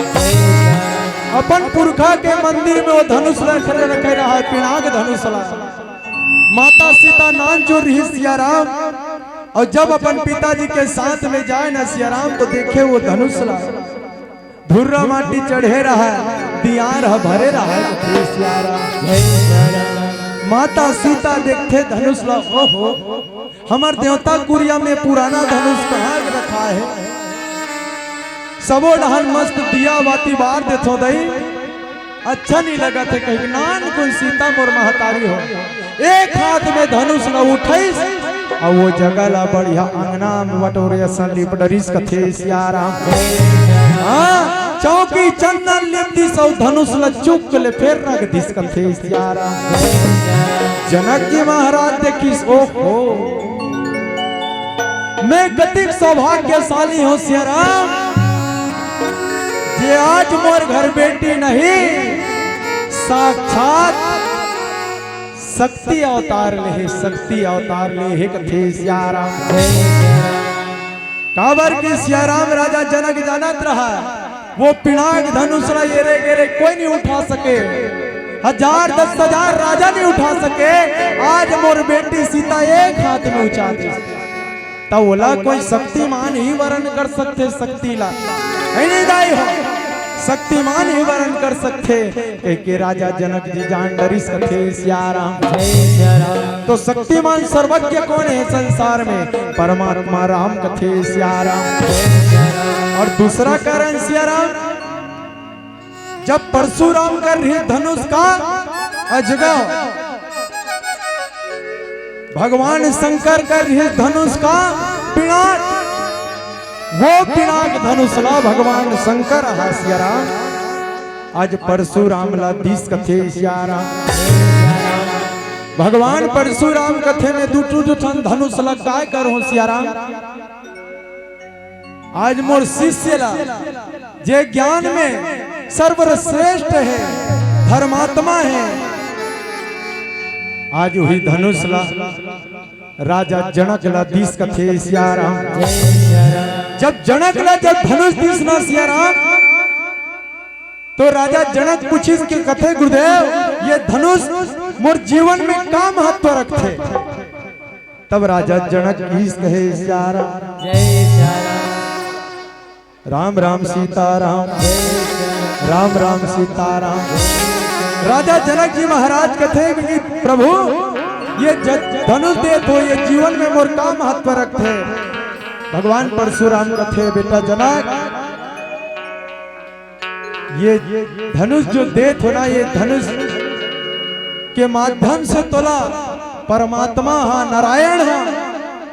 अपन पुरखा के मंदिर में वो धनुष ला रखे रहा है, पिनाक धनुष ला। माता सीता नान चुक रहिस सियाराम, अउ जब अपन पिताजी के साथ में जाए ना सियाराम, तो देखे वो धनुष ला, भुर्रा माटी चढ़े रहा, दियार ह भरे रहा। जय सियाराम। माता सीता देखथे धनुष ला, ओहो, हमर देवता कुरिया में पुराना धनुष कहाँ रखा है? सबो डहन मस्त दिया बाती बार देथो दई, अच्छा नहीं लगत है कहीं। नान कोई सीता मोर महतारी हो, एक हाथ में धनुष ला उठाइस, अउ वो जगह ला बढ़िया अंगना में बटोरे असन लिप डरिस कथे सियाराम। हाँ, चौकी चंदन लिप दिस अउ धनुष ला चुक ले फेर रख दिस कथे सियाराम। जनक जी महाराज देखिस, ओहो, मैं कतिक सौभाग्यशाली हूँ सियाराम, जे आज मोर घर बेटी नहीं, साक्षात शक्ति अवतार ले हे, शक्ति अवतार ले हे कथे सियाराम। काबर के सियाराम राजा जनक जानत रहा, वो पिनाक धनुष ला एरे गेरे कोई नहीं उठा सके, हजार दस हजार राजा नहीं उठा सके, आज मोर बेटी सीता एक हाथ में उठा दे। त ओला कोई शक्तिमान ही वरण कर सकथे, शक्ति ला। है नहीं दाई हो? शक्तिमान ही वरण कर सकथे। कह के राजा जनक जी जान डरिस कथे सियाराम। जय सियाराम। तो शक्तिमान सर्वज्ञ कौन है संसार में? परमात्मा राम कथे सियाराम। जय सियाराम। और दूसरा कारण सियाराम, जब परशुराम कर रहे धनुष का अजगर, भगवान शंकर कर रहे धनुष का पिनाक, वो पिनाक धनुष ला भगवान शंकर हा सियाराम आज परशुराम ला दिस कथे सियाराम। भगवान परशुराम कथे मैं दू ठन धनुष ला काय करहूं सियाराम। आज मोर शिष्य ला, जे ज्ञान में सर्वश्रेष्ठ है, धर्मात्मा है, आज वही धनुष ला राजा जनक ला दिस कथे सियाराम। जब जनक ला जब धनुष दिस ना सियाराम, तो राजा जनक पूछिस के कथे गुरुदेव, ये धनुष मोर जीवन में का महत्व रखथे? तब राजा जनक किहिस कहे सियाराम। जय सियाराम। राम राम सीताराम। राम राम सीताराम। राजा जनक जी महाराज कथे कि प्रभु, ये ज-, धनुष देत हो, ये जीवन में मोर का महत्व रखथे? भगवान परशुराम कथे बेटा जनक, ये धनुष जो देत हो ना, ये धनुष के माध्यम से तोला परमात्मा हा, नारायण हा,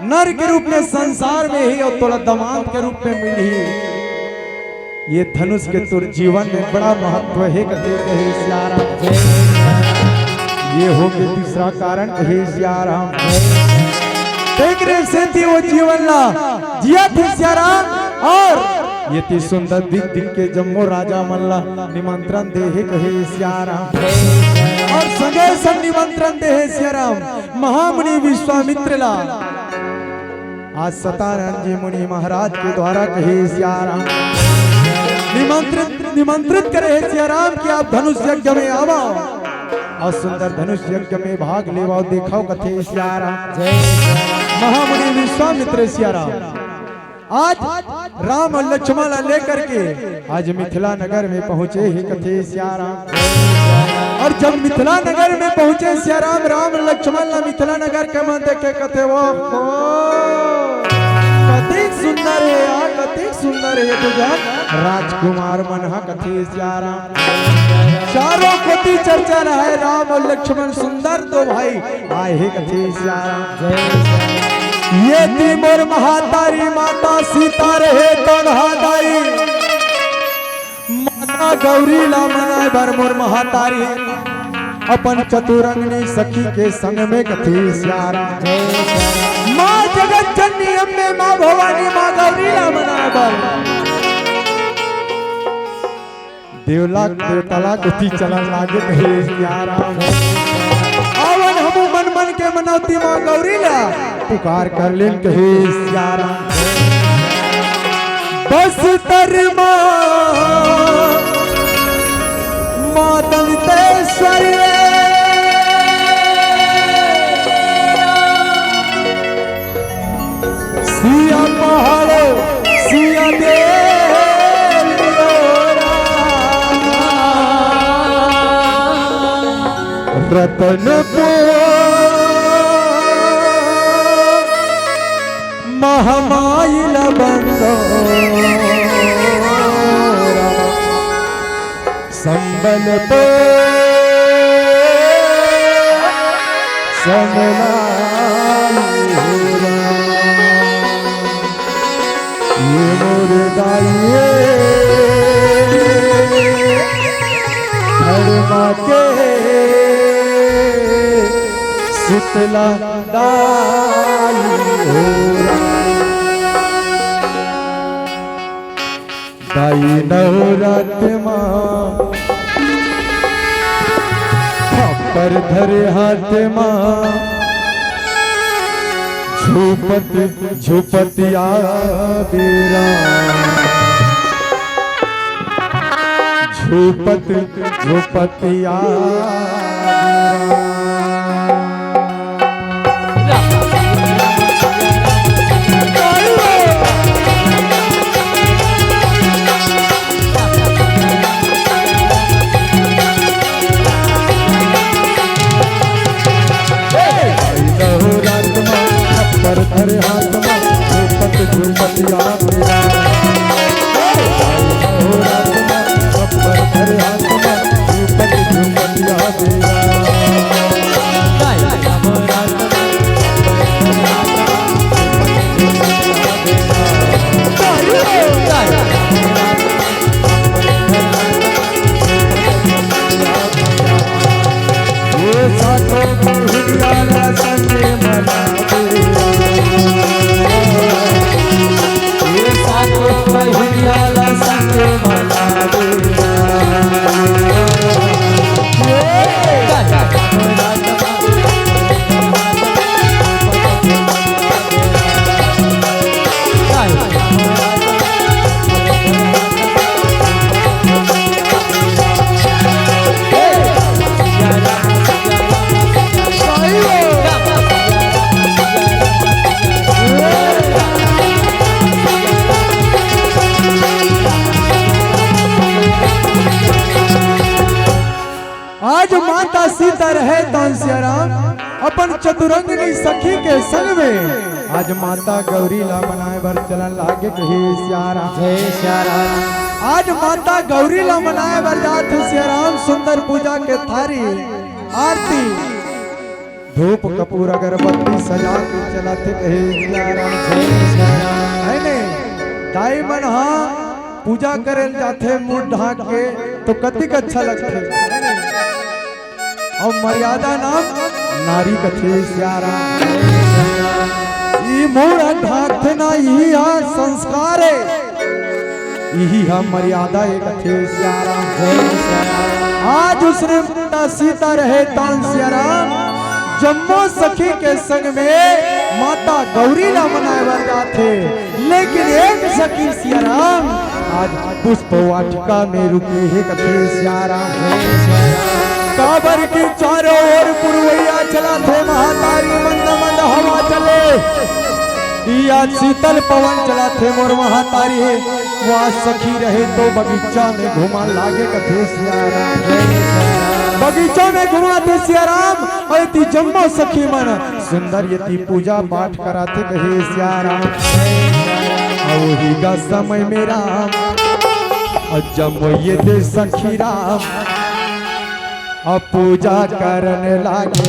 नर के रूप में संसार में ही और तोला दमांद के रूप में मिलही। ये धनुष के तोर जीवन में बड़ा महत्व हे कथे कहे सियाराम। ये हो गे तीसरा कारण, हे सिया राम। तेकरे सेती वो जीवन ला जियत हे सिया राम। अउ ये ती सुंदर दिख दिख के जम्मो राजा मन ला निमंत्रण दे हे, कहे सिया राम। अउ संगे संग निमंत्रण दे हे सिया राम महामुनि विश्वामित्र ला। आज सतानंद जी मुनि महाराज के द्वारा, कहे सिया राम, निमंत्रित निमंत्रित करे हे सिया राम कि आप धनुष यज्ञ में आवा अउ सुंदर धनुष यज्ञ में भाग लेवा, देखव, कथे सिया राम। महामुनि विश्वामित्र सिया राम आज राम अउ लक्ष्मण ला लेकर के आज मिथिला नगर में पहुंचे हे, कथे सिया राम। अउ जब मिथिला नगर में पहुंचे सिया राम, राम लक्ष्मण ला मिथिला नगर के मन देखे, कथे, "वो हो, कतेक सुंदर हे यार, कतेक सुंदर हे।" तो जब राजकुमार मन हा, कथे सिया राम, चारों कोती चर्चा रहय, राम अउ लक्ष्मण सुंदर दो भाई आए हे, कथे सिया राम। ये ती मोर महातारी माता सीता रहे तोन हा दाई, माता गौरी ला मनाए बर मोर महातारी अपन चतुरंगनी सखी के संग में, कथे सिया राम। माँ जगत जननी अम्बे, माँ भवानी, माँ गौरी ला मनाए बर देवला देवता ला कोती चलन लागे, कहे सिया राम। आवन हमू मन मन के मनौती माँ गौरी ला पुकार कर लेन, कहे सिया राम। बस्तर माँ, माँ दंतेश्वरी सिया पहाड़, सिया देव, रतनपुर, महामाई ला बंदोरा। संबलपुर संगलाई हो राम। ये मोर दाई ए, धर्मा के शीतला दाई हो राम। दाई नवरात मा, खप्पर धरे हाथ मा, झूपत झूपत आबे राम, झूपत झूपत आबे राम। आज माता सीता रहे तोन सिया राम अपन चतुरंगनी सखी के संग में आज माता गौरी ला मनाए बर चलन लागे, कहे सिया राम। जय सिया राम। आज माता गौरी ला मनाए बर जात हे सिया राम, सुंदर पूजा के थारी आरती धूप कपूर अगरबत्ती सजा के चलत हे, कहे सिया राम। जय सिया राम। है ने? दाई मन हा पूजा करे ल जाथे मुंह ढांक के, तो कतिक अच्छा लगथे। अउ मर्यादा नाम नारी कथे सियाराम। ई मूड़ ढांकथे ना, इही हा संस्कार हे, इही हा मर्यादा हे कथे सियाराम। आज उसने माता सीता रहे तान सियाराम, जम्मो सखी के संग में माता गौरी ला मनाए बर जाथे। लेकिन एक सखी सियाराम आज पुष्प वाटिका में रुके हे कथे सियाराम। काबर के चारों ओर पुरवैया चलाथे, महातारी मंद मंद हवा चले, या शीतल पवन चलाथे मोर महातारी। वह सखी रहे तो बगीचा में घुमा लागे कथे सियाराम। बगीचा में घुमाथे सियाराम, अउ एती जम्मो सखी मन सुंदर एती पूजा पाठ कराथे कहे सियाराम। अउ उही गा समय में राम, अउ जम्मो एती सखी राम, अउ पूजा करन लागे।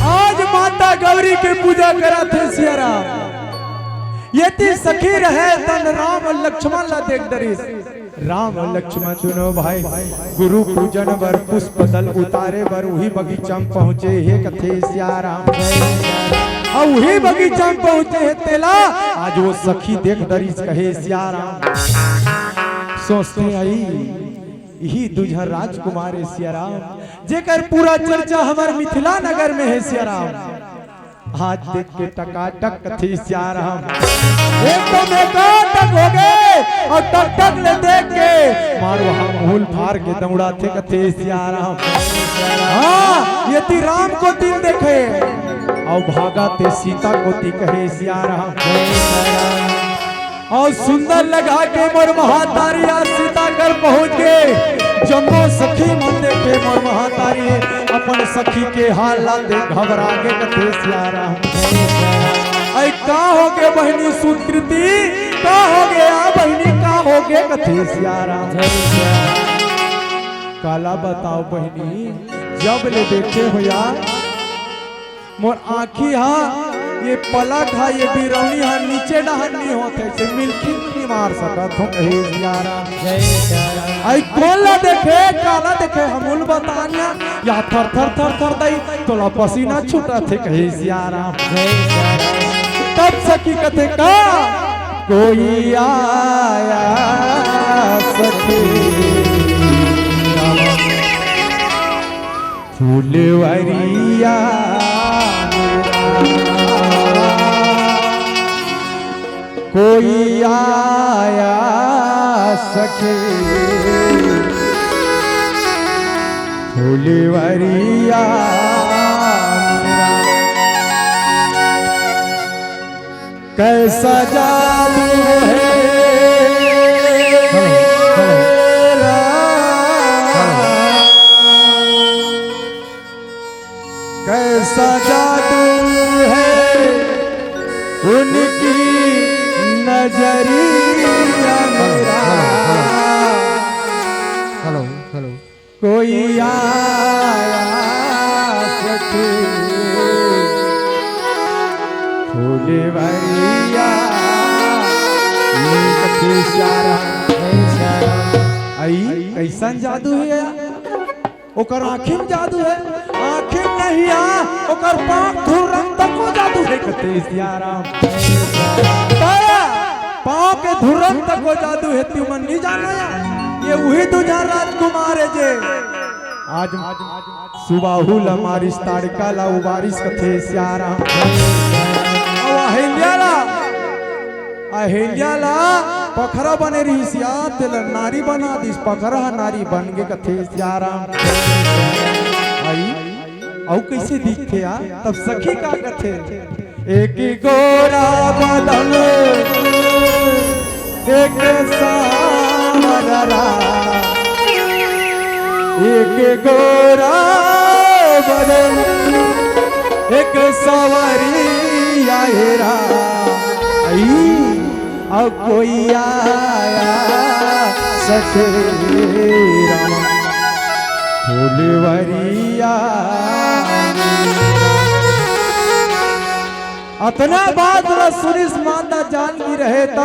आज माता गौरी के पूजा कराथे सियाराम। एती सखी रहे तन राम लक्ष्मण ला देख डरिस। राम लक्ष्मण दुनों भाई गुरु पूजन बर पुष्प दल उतारे बर उही बगीचा में पहुंचे हे कथे सियाराम। अउ उही बगीचा में पहुंचे हे तेला आज वो सखी देख डरिस कहे सियाराम। सोचथे आई इही दू झन राजकुमार हे सियाराम, जेकर पूरा चर्चा हमर मिथिला नगर में हे सियाराम। आज देख के टकाटक कथे सियाराम, एकदम एकाटक हो गे अउ टकटक ले देख के मार वहां मूल फार के दौड़ाथे कथे सियाराम। हाँ, एती राम कोति देखे अउ भागथे सीता कोति कहे सियाराम। अउ सुंदर लगा के मोर महातारी आज सीता कर पहुंच गे। जम्मो सखी मन देखे मोर महातारी अपन सखी के हाल ला देख घबरा गे कथे सियाराम। अई का हो गे बहिनी सुकृति, का हो गे आ बहिनी, का हो गे कथे सियाराम। काला बताओ बहिनी, जब ले देखे हो यार, मोर आँखी हा, ये पलक हा, ये बिरौनी हा, नीचे डहर नी होत हे, अइसे मिलखी नी मार सकत हो कहे सियाराम। अई कोन ला देखे, काला देखे, हमू ल बता ना, या थर थर थर थर दई, तोला पसीना छूटत हे कहे सियाराम। तब सखी कथे का, कोई आया सखी। फुलवरिया कोई आया सखी, फुलवरिया कैसा जादू है राम, कैसा जादू है उनकी नजरिया में राम। Hello, hello. कोई आया सखी फुलवरिया। ये कथे सियाराम, हे सियाराम। अई, कइसन जादू हे यार? ओकर आँखी में जादू हे, आँखी में नहीं आ, ओकर पाँव धुर्रन तको जादू हे कथे सियाराम। तारा, पाँव के धुर्रन तको जादू हे, तुमन नहीं जाना यार। ये उही दूजा राजकुमार हे जे आज सुबाहु ला मारिस, ताड़का ला उबारिस कथे सियाराम। अउ अहिल्या ला, अहिल्या ला पखरा बने रिहिस या, तेला नारी बना दिस, पखरा ह नारी बन गे कथे सियाराम। अई, अउ कइसे दिखथे या? तब सखी का कथे, एक गोरा बदन, एक सा मररा, एक गोरा बदन, एक सवरिया हेरा, आई, अब कोई आया सके राम फुलवरिया। अतना बात ला सुनिस माता जानकी रहे त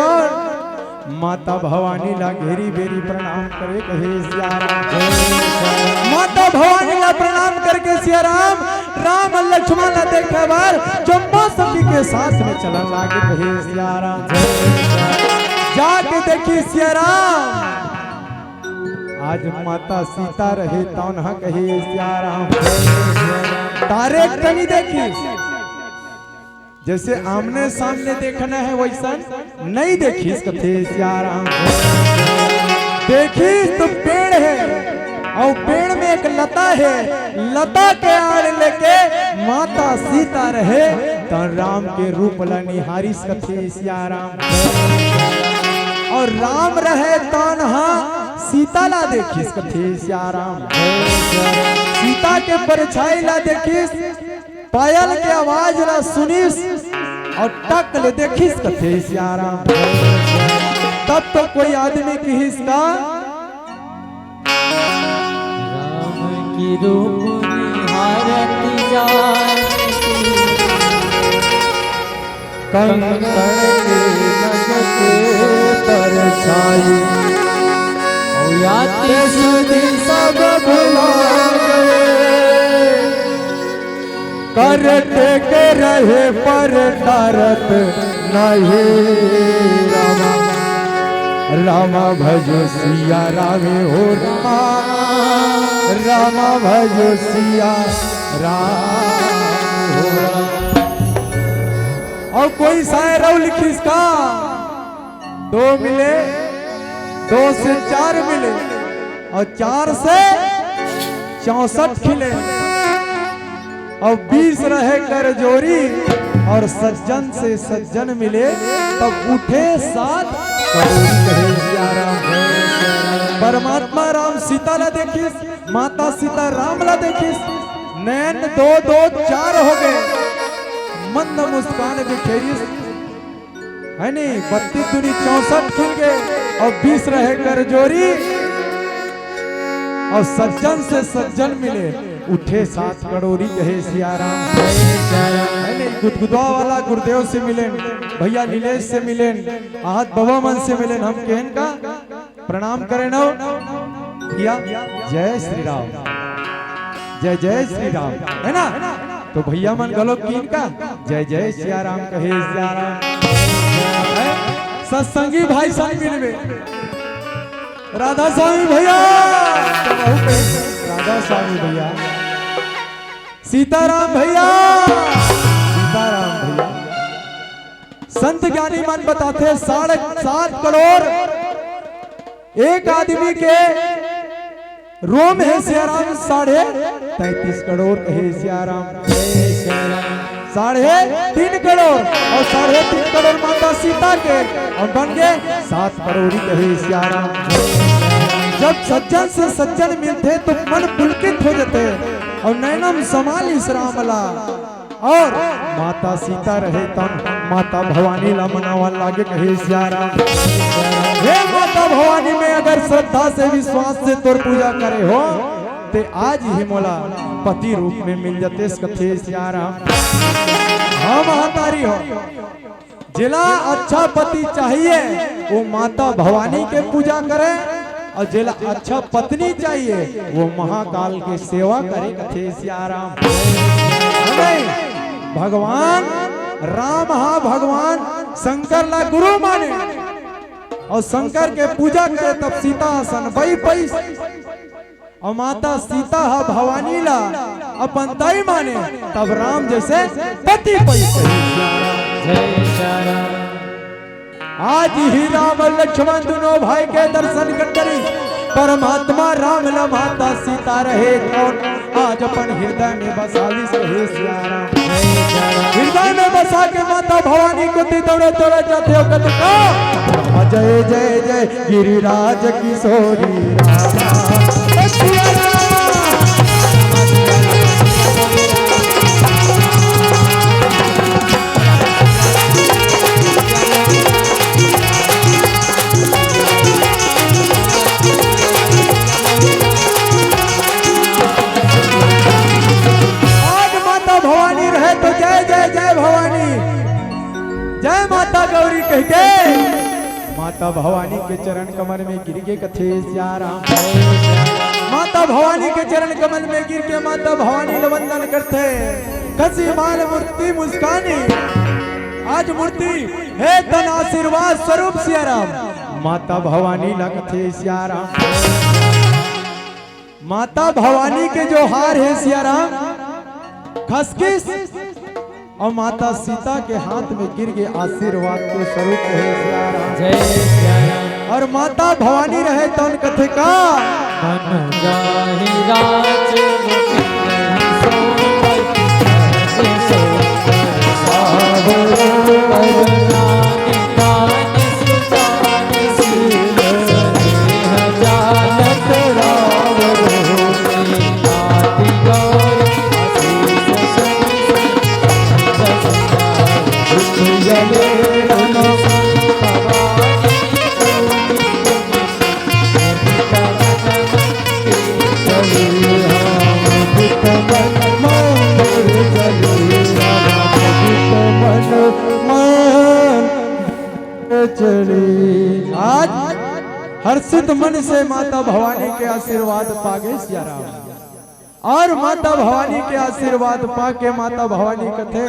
माता भवानी ला घेरी बेरी प्रणाम करे कहे सिया राम। माता भवानी ला प्रणाम करके सिया राम, राम लक्ष्मण ला देखे बर जम्मो सखी के साथ में चलन लागे कहे सिया राम। जाके देखी सिया राम, आज माता सीता रहे तौन ह कहे सिया राम। तारे कनी देखी जैसे आमने सामने देखना है वैसन नहीं देखिस कथे सिया राम। देखिस तो पेड़ है और पेड़ में एक लता है, लता के आड़ लेके माता सीता रहे तो राम के रूप ला निहारिस कथे सिया राम। और राम रहे तौन ह सीता ला देखिस कथे सिया राम। सीता के परछाई ला देखिस, पायल के आवाज ला सुनिस और टक ले देखिस कथे सिया राम। तब तो कोई आदमी किहिस का, राम की रूप निहारत जान की, कंकण के नग के परछाई, और याति सुधि सब भुला गए। करत के रहे पर करत नहीं रामा। रामा भजो सिया रामे हो रामा। रामा भजो सिया राम हो रामा। और कोई शायर और लिखिस का? दो मिले, दो से चार मिले और चार से चौसठ खिले और बीस रहे कर जोरी और सज्जन से सज्जन मिले तब उठे सात करोड़ी कहे सिया राम। परमात्मा राम सीता ला देखिस, माता सीता राम ला देखिस, नैन दो दो चार हो गए, मंद मुस्कान बिखेरिस, है नी, बत्तीस दूनी चौसठ खिल गए और बीस रहे कर जोरी और सज्जन से सज्जन मिले, उठे सात करोड़ी कहे सिया राम। है नी, गुदगुदा वाला गुरुदेव से मिलेन, भैया नीलेश से मिलेन, आहत बाबा मन से मिलेन, हम कहन का प्रणाम करे न भैया। जय श्री राम, जय जय श्री राम, है ना? तो भैया मन घलो किन का जय जय सिया राम कहे सिया राम। हैं? सत्संगी भाई संग मिलबे, राधा स्वामी भैया, तो बहुत है, राधा स्वामी भैया, सीताराम भैया, सीताराम भैया। संत ज्ञानी मन बताथे साढ़े सात करोड़ एक आदमी के रोम हे सिया राम, साढ़े तैंतीस करोड़ हे सिया राम। साढ़े तीन करोड़ और साढ़े तीन करोड़ माता सीता के और बन गए सात करोड़ कहे सिया राम। जब सज्जन से सज्जन मिलथे तो मन पुलकित हो जाथे और नैनम समालिस राम ला। और माता सीता रहे तन माता भवानी ला मनावन लागे कहे सिया राम। हे माता भवानी, मैं अगर श्रद्धा से विश्वास से तोर पूजा करे हो ते आज ही मोला पति रूप में मिल जातेस कथे सिया राम। हाँ महतारी हो, जेला अच्छा पति चाहिए वो माता भवानी के पूजा करे और जेला अच्छा पत्नी चाहिए वो महाकाल के सेवा करे कथे सिया राम। नहीं, भगवान राम हा भगवान शंकर ला गुरु माने और शंकर के पूजा करे तब सीता असन बई पईस। और माता सीता हा भवानी ला अपन दाई माने तब राम जैसे पति पईस। जय सिया राम। आज ही राम लक्ष्मण दोनों भाई के दर्शन कर करी। परमात्मा राम ला माता सीता रहे कौन आज अपन हृदय में बसा लिस हे सिया राम। हृदय में बसा के माता भवानी कोती दौड़त दौड़त जाथे अउ कथे का, जय जय जय गिरिराज किशोरी राम। हे सिया राम। आज माता भवानी रहे तो जय जय जय भवानी, जय माता गौरी कहिके माता भवानी के चरण कमल में गिर के कथे सिया राम। माता भवानी के चरण कमल में गिर के माता भवानी ल वंदन करथे। कसी माल मूर्ति मुस्कानी। आज मूर्ति हे तन आशीर्वाद स्वरूप सिया राम। माता भवानी ल कथे सिया राम। माता भवानी के जो हार हे सिया राम, खसकिस अउ माता सीता के हाथ में गिर के आशीर्वाद के स्वरूप हे सिया राम। जय सिया राम। अउ माता भवानी रहे तौन कथे का, मन जाहि राज मुकुट सोई, सोई सावरो। आज हर्षित मन से माता भवानी के आशीर्वाद पागे सिया राम। अउ माता भवानी के आशीर्वाद पाके माता भवानी कथे,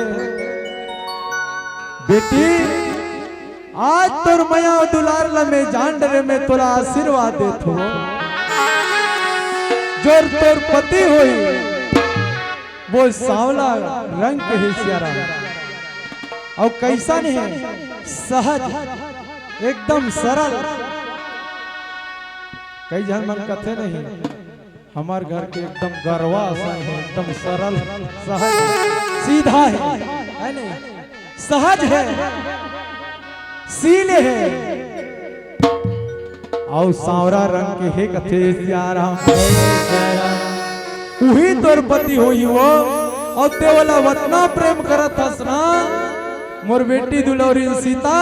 बेटी, आज तोर मया अउ दुलार ल मैं जान डरे में तोला आशीर्वाद देत हूँ। जो तोर पति होही, वो सांवला रंग के हे सिया राम। अउ कइसन हे? सहज, एकदम सरल। कई झन मन कथे नहीं, हमर घर के एकदम गरवा असन हे, एकदम सरल, सहज, सीधा हे, हे नहीं? सहज हे, शील हे, अउ सांवरा रंग के हे कथे सिया राम। उही तोर पति होही वो, अउ ते ओला वतना प्रेम करत हस ना, मोर बेटी दुलौरी सीता,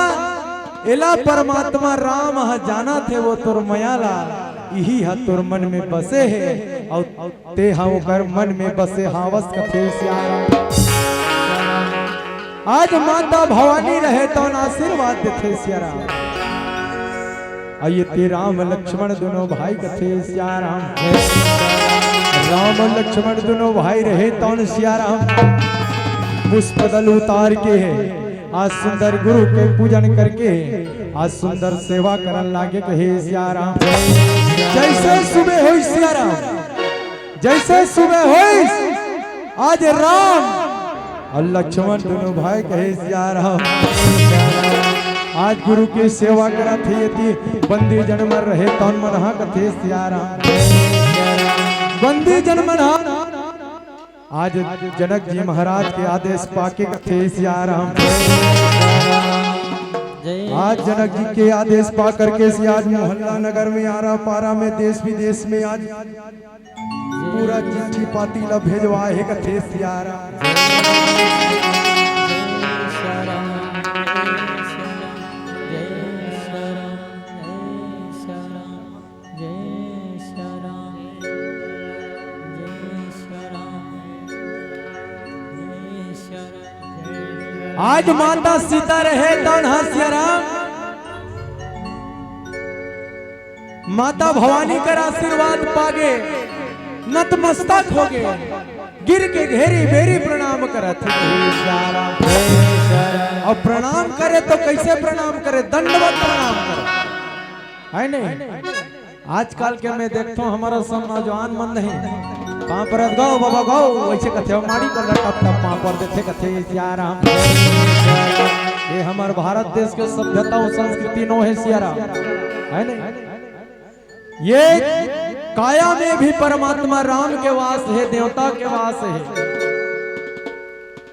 एला परमात्मा राम ह जानत हे, वो तोर मया ला, इही ह तोर मन में बसे हे, अउ ते ह ओकर मन में बसे हावस कथे सिया राम। आज माता भवानी रहे तौन आशीर्वाद देथे सिया राम। अउ ये ते राम लक्ष्मण दुनों भाई कथे सिया राम। राम लक्ष्मण दुनों भाई रहे तौन सिया राम पुष्प दल उतार के हे, आज सुंदर गुरु के पूजन करके आज सुंदर सेवा करन लागे कहे सिया राम। जइसे सुबह होइस सिया राम, जइसे सुबह होइस, आज राम अउ लक्ष्मण दुनों भाई कहे सिया राम। आज गुरु के सेवा करत हे, एती बंदी जन मन रहे तौन मन हा कथे सिया राम। बंदी जन मन हा आज जनक जी महाराज के आदेश पाके कथे सिया राम। आज जनक जी के आदेश पा करके से आज मोहल्ला नगर में, आरा पारा में, देश विदेश में आज पूरा चिट्ठी पाती ला भेजवाए हे कथे सिया राम। आज माता सीता रहे तौन हा सिया राम, माता भवानी कर आशीर्वाद पागे, नतमस्तक होगे, गिर के घेरी बेरी प्रणाम करत हे। अउ प्रणाम करे तो कइसे प्रणाम करे? दंडवत प्रणाम करे, हे नहीं? आजकल के मैं देखथों, हमर सब नौजवान मन नहीं, पाँव परत गो बाबा गो, वइसे कथे, माड़ी कर टप टप पाँव पर देथे, कथे सिया राम। ये हमर भारत देश के सभ्यता अउ संस्कृति नो हे सिया राम, हे नहीं? ये काया में भी परमात्मा राम के वास हे, देवता के वास हे।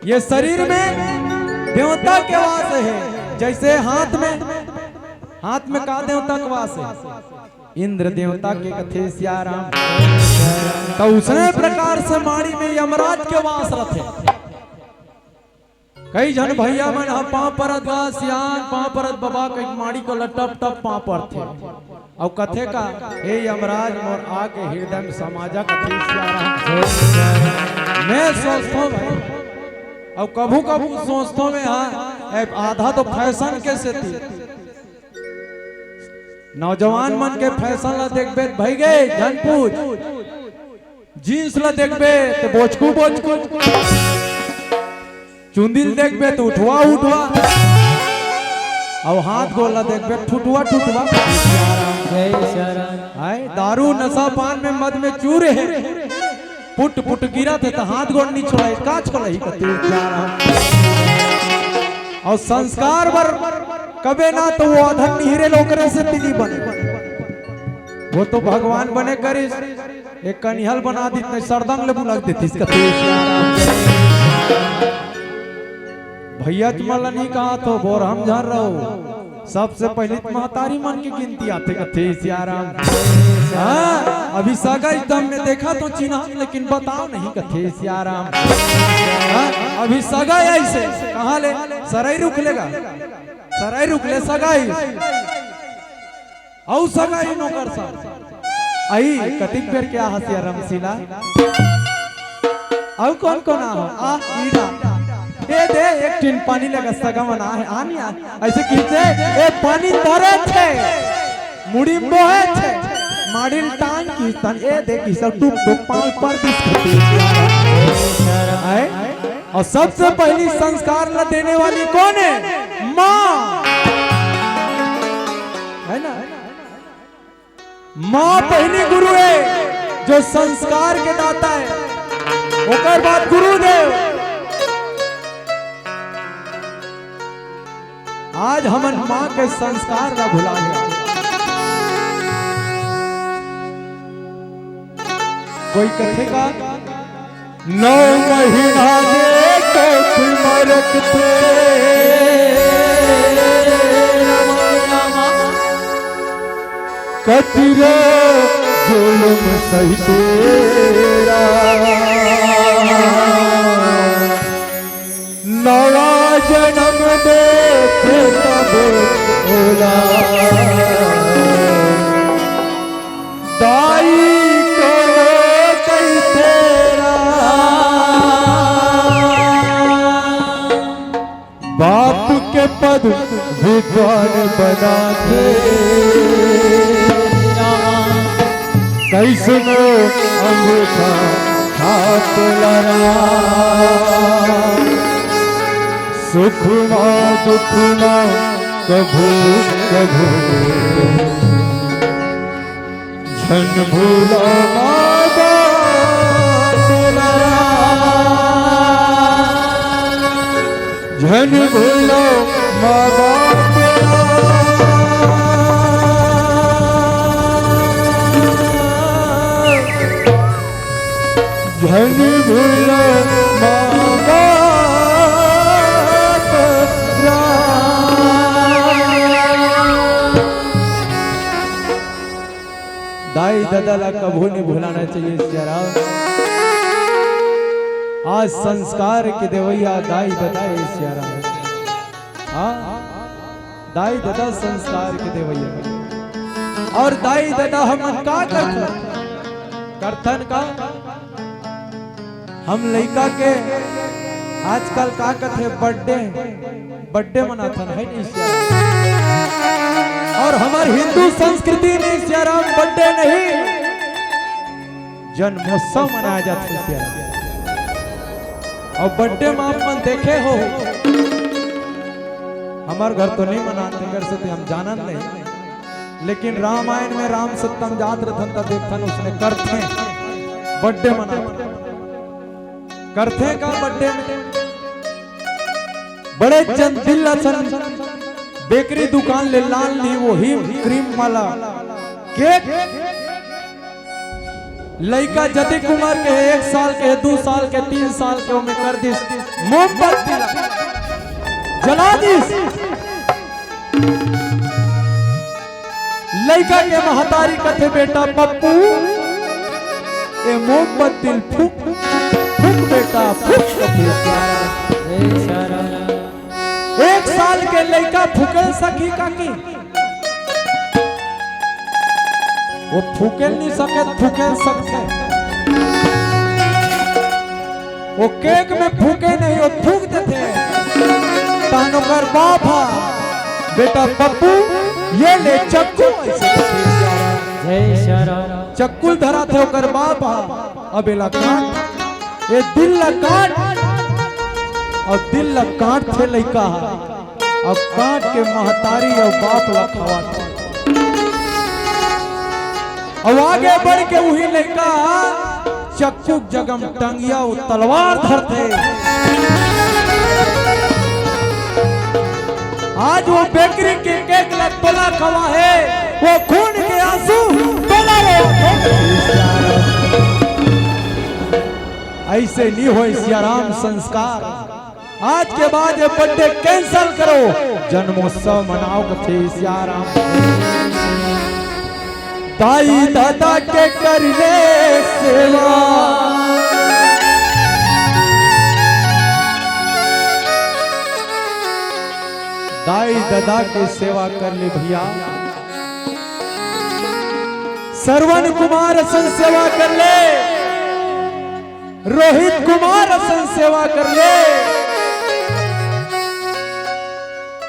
ये शरीर में देवता के वास हे। जैसे हाथ में, हाथ में का देवता के वास हे? इंद्र देवता के, कथे सियाराम। तो उसने प्रकार से माड़ी में यमराज के वास रथे। कई झन भैया मन ह पाँव परत गा, सियान पाँव परत बबा, कई माड़ी को ल टप टप पाँव परथे। अउ कथे का, "हे यमराज, मोर आके हृदय में समा जा," कथे सियाराम। मैं सोचथों भाई, अउ कभू कभू सोचथों मैं, हाँ, ए, आधा तो फैशन के सेती, नौजवान मन के फैशन ला देखबे त भई गे, झन पूछ। जींस ला देखबे त बोचकू बोचकू, चुंदी ल देखबे त उठवा उठवा, अउ हाथ गोड़ ला देखबे त ठुठवा ठुठवा। जय सियाराम। आय, दारू नशा पान में मद में चूर हे, पुट पुट गिरत हे त हाथ गोड़ नी छोड़ाही, का छोड़ाही कथे सियाराम। अउ संस्कार बर कबे ना त वो अधन निहिरे ल ओकरे सेती नी बने। वो तो भगवान बने करिस, एक कनिहल बना दीत, नहीं सरदंग ले बुलक देतिस कथे सियाराम। भैया तुमन ला नहीं कहा तो बोर हम झन रहो, सबसे पहली त महतारी मन के गिनती आथे कथे सियाराम। हाँ, अभी सगा एकदम में देखा तो चिन्हा, लेकिन बताओ नहीं कथे सियाराम। हाँ, अभी सगा ऐसे कहाँ ले सरई रुख लेगा, सरई रुख ले सगाई। अउ सगाई नोकर सा। आई, कतिक बेर के आहा सियाराम सिला? अउ कोन कोन आहो? आ, ईडा। ए दे, एक टिन पानी लेगा सगा मन आहे, आनी आ। ऐसे किसे, ए पानी धरे छे, मुड़ी मोहे छे, माड़िल टांग की तन, ए दे की सब टुक टुक पाँव पर बिस्कुट। आए? अउ सबसे पहली संस्कार ला देने वाली कोन हे? माँ। है ना? माँ पहली गुरु हे, जो संस्कार के दाता हे, ओकर बाद गुरुदेव। आज हमन माँ के संस्कार ला भुला गे। कोई कथे का, नौ महीना के कोख म रखथे। कतिरो जुलुम सहिथे रा। नवा जनम देथे तब ओला। दाई करो कइसे राम। बाप के पद विद्वान बनाथे। कइसनो अंगूठा छाप लड़ा। सुख मा दुख मा कभू कभू झन भूला माँ बाप ला। झन भूला माँ बाप ला। झन भूला माँ बाप ला। दाई ददा ला कभू नहीं भुलाना चाहिए सियाराम। आज संस्कार के देवैया दाई ददा हे सियाराम। हाँ, दाई ददा संस्कार के देवैया। अउ दाई ददा हमन का करथन? करथन का? हम लइका के आजकल का कथे, बर्थडे, बर्थडे मनाथन, है नहीं सियाराम? अउ हमर हिंदू संस्कृति में सियाराम बर्थडे नहीं, जन्मोत्सव मनाए जाथे सियाराम। अउ बर्थडे में आप मन देखे हो, हमर घर तो नहीं मनाथे, घर से तो हम जानन नहीं। लेकिन रामायण में राम सत्ता म जात रथन त देखथन उसने करथे, बर्थडे मनाथे। करथे का बर्थडे में? बड़े जन दिल असन बेकरी दुकान ले लान ली, वो ही क्रीम वाला केक लइका जतिक उमर के हे, एक साल के हे, दू साल के, तीन साल के, ओमे कर दिस मोमबत्ती ला जला दिस। लइका के महतारी कथे, "बेटा पप्पू, ए मोमबत्ती ल फूंक, फूंक बेटा, फूंक," कथे। एक साल के लइका फूंके ल सकही काकी? वो फूंके ल नइ सके, फूंके ल सकथे। वो केक में फूंके नहीं, वो थूक देथे। तहन ओकर बाप हा, "बेटा पप्पू, ये ले चक्कू," अइसे कथे। जय श्री राम। चक्कू ल धराथे ओकर बाप हा, "अब एला काट, ए दिल ला काट।" अउ दिल ला काटथे लइका हा, अउ काट के महतारी अउ बाप ला खवाथे। अउ आगे बढ़ के उही लइका हा चक्कू के जगह म टंगिया अउ तलवार धरथे। आज वो बेकरी के केक ला तोला खवाहे, वो खून के आंसू तोला रोवाथे। अइसे नइ होय सियाराम संस्कार। आज के बाद ये birthday cancel करो, जन्मोत्सव मनाओ कथे सियाराम। दाई ददा के करले सेवा, दाई ददा के सेवा कर ले भइया, श्रवण कुमार असन सेवा कर ले। रोहित कुमार असन सेवा कर ले,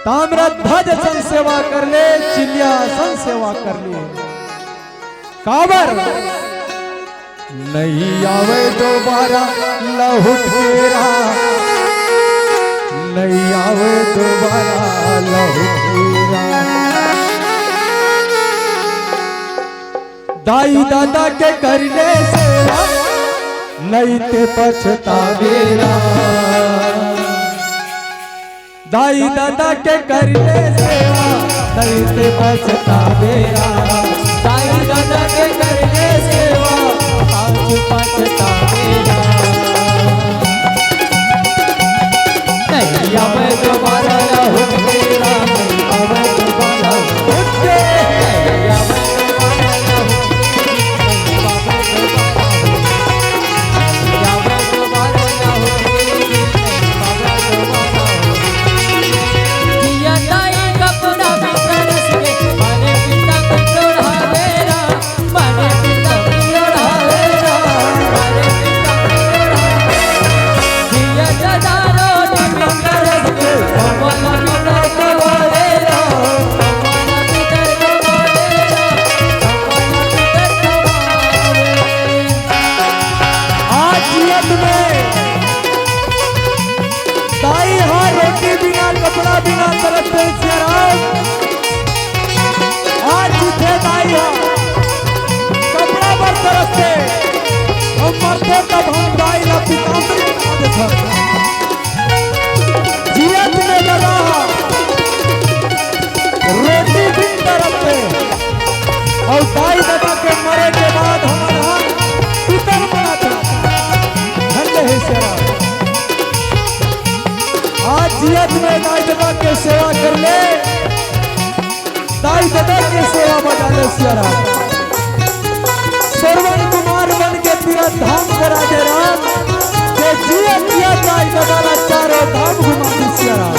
ताम्रध्वज असन सेवा कर ले, चिलिया असन सेवा कर ले। काबर? नइ आवय दोबारा लहुटेरा, नइ आवय दोबारा लहुटेरा। दाई ददा के करले सेवा, नइ ते पछताबेरा। दाई ददा के करले सेवा, नइ ते पछताबेरा। दाई ददा के करले सेवा, आज पछताबेरा। नइ आवय दोबारा लहुटेरा, नइ आवय दोबारा लहुटेरा। आज जियत में दाई हा रोटी बिना, कपड़ा बिना तरसथे सियाराम। आज जिथे दाई हा कपड़ा बर तरसथे, अउ मरथे तब हम दाई ला पीताम्बरी बना देथन। जियत में ददा हा रोटी बिन तरसथे, अउ दाई ददा के मरे के बाद हमन हा पितर बनाथन। धन्य हे सियाराम। आज जियत में दाई ददा के सेवा कर ले, दाई ददा के सेवा बजा ले सियाराम। श्रवण कुमार बन के तीरथ धाम करा दे राम, के जियत जियत दाई ददा ला चारों धाम घुमा दे सियाराम।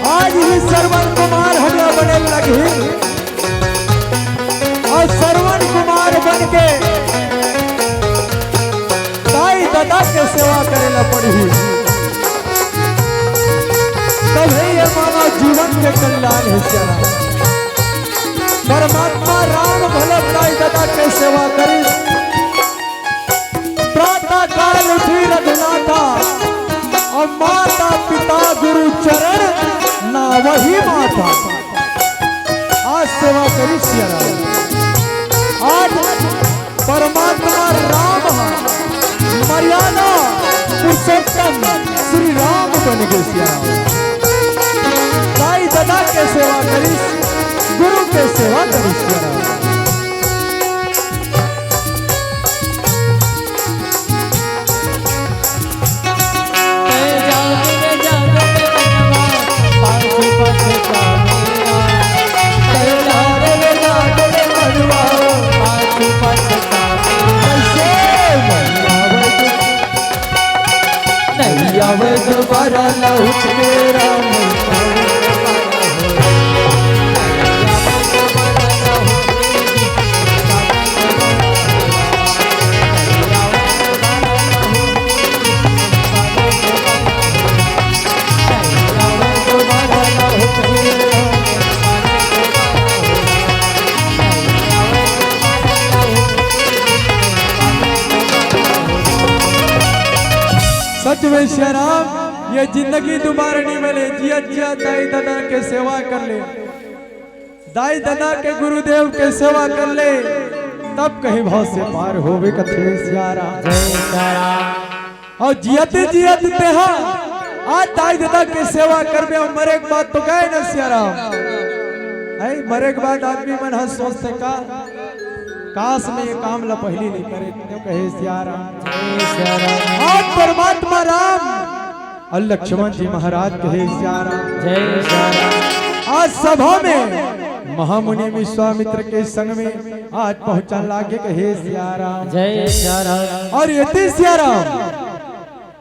आज ही श्रवण कुमार हमला बने लगही, अउ श्रवण कुमार बन के दाई ददा के सेवा करे ला पड़ही, तभे ये मानव जीवन के कल्याण हे सियाराम। परमात्मा राम घलो दाई ददा के सेवा करिस। प्रातः काल उठी रघुनाथा, अउ माता पिता गुरु चरण नावहि माथा। आज सेवा करिस सियाराम। आज परमात्मा राम ह मर्यादा पुरुषोत्तम श्री राम बन गे सियाराम। दाई ददा के सेवा करिस, गुरु के सेवा करिस सियाराम। सच में सियाराम, ये जिंदगी दोबारा नहीं मिले। जिया जिया दाई ददा के सेवा कर ले, दाई ददा के गुरुदेव के सेवा कर ले, तब कहीं भव से पार होवे कथे सियाराम। जय सियाराम। अउ जियत जियत तेहा आज दाई ददा के सेवा करबे अउ मरे के बाद तो गए न सियाराम। ऐ मरे के बाद आदमी मन ह सोचथे का, काश में ये काम ला पहिली नहीं करे, तें कहे सियाराम। आज परमात्मा राम अउ लक्ष्मण जी महाराज कहे सियाराम। जय सियाराम। आज सभा में महामुनि विश्वामित्र के संग में आज पहुंचन लागे कहे सियाराम। जय सियाराम। अउ एती सियाराम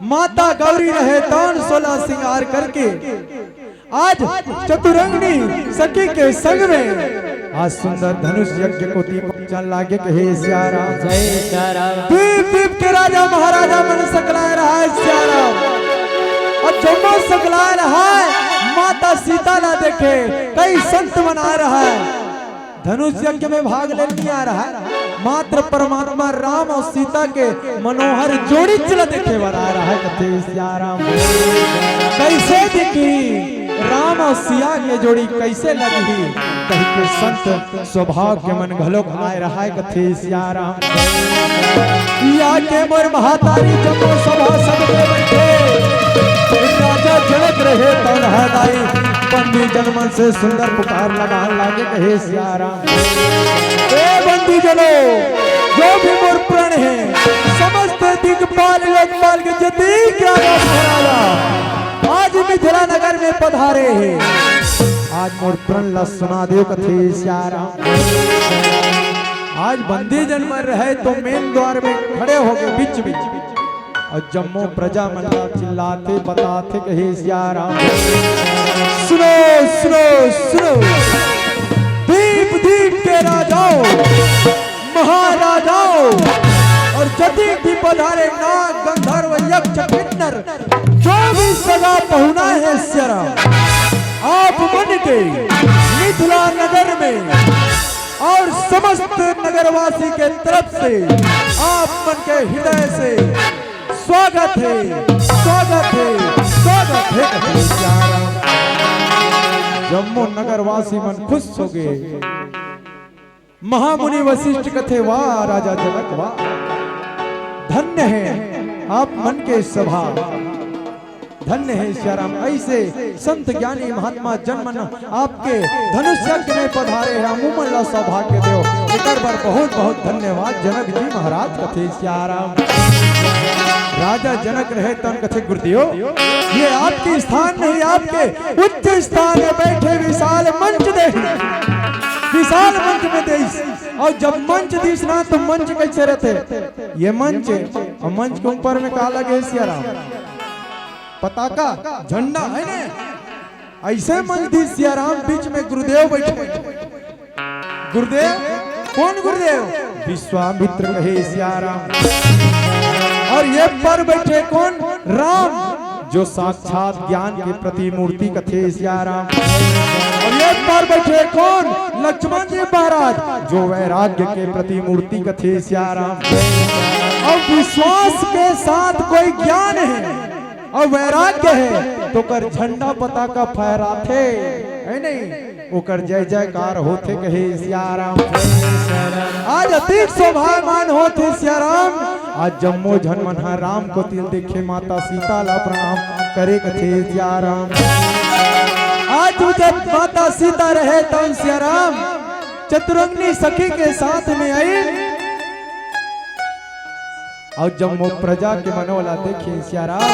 माता गौरी रहे तन सोला सिंगार करके आज चतुरंगनी सखी के संग में आज सुंदर धनुष यज्ञ कोती पहुंचन लागे कहे सियाराम। जय सियाराम। दीप दीप के राजा महाराजा मन सकलाए रहा है सियाराम। अउ जम्मो सकलाए रहा है, माता सीता ला देखे, कई संत मन आए रहा है। धनुष यज्ञ में भाग लेने नहीं आ रहा है, मात्र परमात्मा राम अउ सीता के मनोहर जोड़ी च ला देखे बर आ रहा है कथे सियाराम। कैसे दिखी राम अउ सिया के जोड़ी, कैसे लगही कहिके संत सौभाग्य मन घलोक आए रहा है कथे सियाराम। या के मोर महतारी जम्मो सभा सब में बैठे, राजा जनक रहे तन है दाई, बंदी जन मन से सुंदर पुकार लगा लागे कहे सियाराम। ए बंदी जनो, जो भी मोर प्रण है, समस्त दिगपाल लोकपाल के जतीक राजा महाराजा आज मिथिला नगर में पधारे हैं। आज मोर प्रण ला सुना देव कथे सियाराम। आज बंदी जन मन रहे तो मेन द्वार में खड़े हो गए बीच में, अउ जम्मो प्रजा मन ला चिल्लाथे बताथे कहे सियाराम। सुनो सुनो सुनो, दीप दीप के राजाओं, महाराजाओं अउ जतिक भी पधारे नाग गंधर्व यक्ष किन्नर, जो भी सगा पहुना है सियाराम, आप मन के मिथिला नगर में अउ समस्त नगरवासी के तरफ से आप मन के हृदय से स्वागत है, स्वागत है, स्वागत है कथे सियाराम। जम्मो नगरवासी मन खुश हो गए। महामुनि वशिष्ठ कथे, "वाह राजा जनक वाह, धन्य है आप मन के सभा, धन्य है सियाराम।" ऐसे संत ज्ञानी महात्मा जन मन आपके धनुष यज्ञ में पधारे हैं, उमन ला सौभाग्य देव। एकर बर बहुत बहुत धन्यवाद जनक जी महाराज कथे सियाराम। राजा जनक रहे तन कथे, "गुरुदेव, ये आपके स्थान नहीं, आपके उच्च स्थान में बैठे विशाल मंच दे, विशाल मंच में दे।" अउ जब मंच दिस ना तो मंच कैसे रहथे? ये मंच, अउ मंच के ऊपर में का लगे सियाराम? पताका, झंडा है ना? ऐसे मंच दिस सियाराम, बीच में गुरुदेव बैठे। गुरुदेव, कौन गुरुदेव? विश्वामित्र कहे सियाराम। अउ ये पर बैठे कौन? राम, जो साक्षात ज्ञान के प्रतिमूर्ति कथे सियाराम। अउ ये पर बैठे कौन? लक्ष्मण जी महाराज, जो वैराग्य के प्रतिमूर्ति कथे सियाराम। अउ विश्वास के साथ कोई ज्ञान है अउ वैराग्य है तो ओकर झंडा पताका फहराथे, है नहीं? ओकर जय जयकार होथे कहे सियाराम। आज अतिक शोभायमान होथे सियाराम। आज जम्मो झन मन ह राम को तिल देखे माता सीता ला प्रणाम करे कथे सियाराम। आज जब माता सीता रहे तब सियाराम चतुरंगनी सखी के साथ में आई। अउ जम्मो प्रजा के मनोला देखे सियाराम,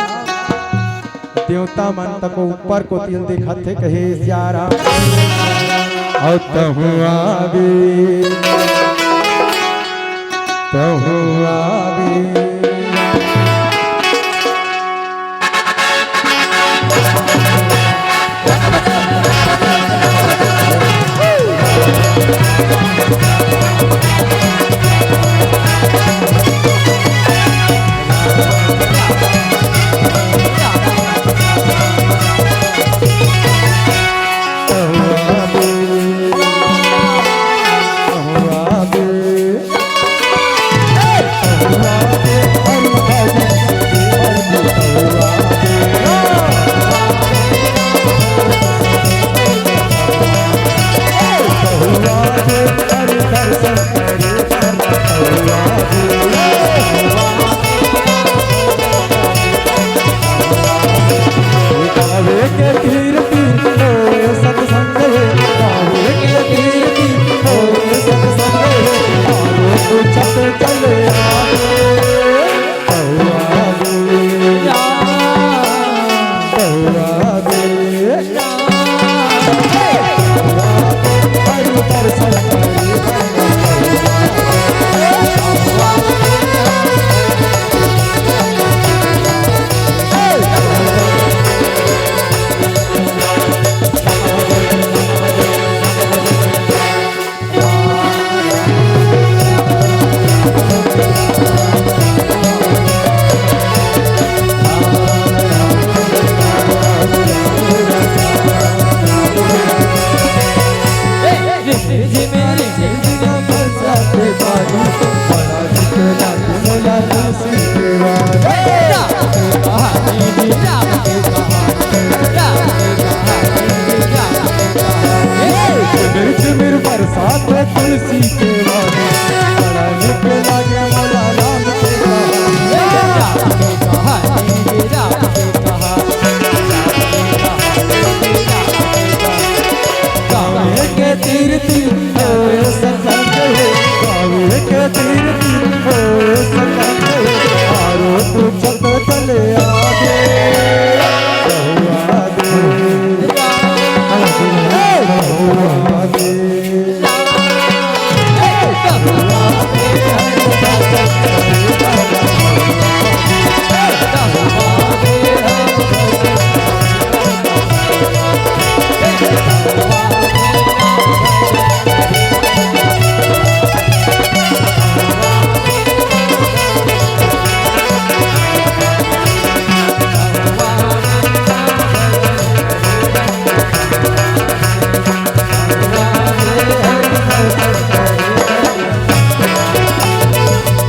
देवता मन तको ऊपर को तिल देखत हे कहे सियाराम। अउ तहु आबे, तहु आबे।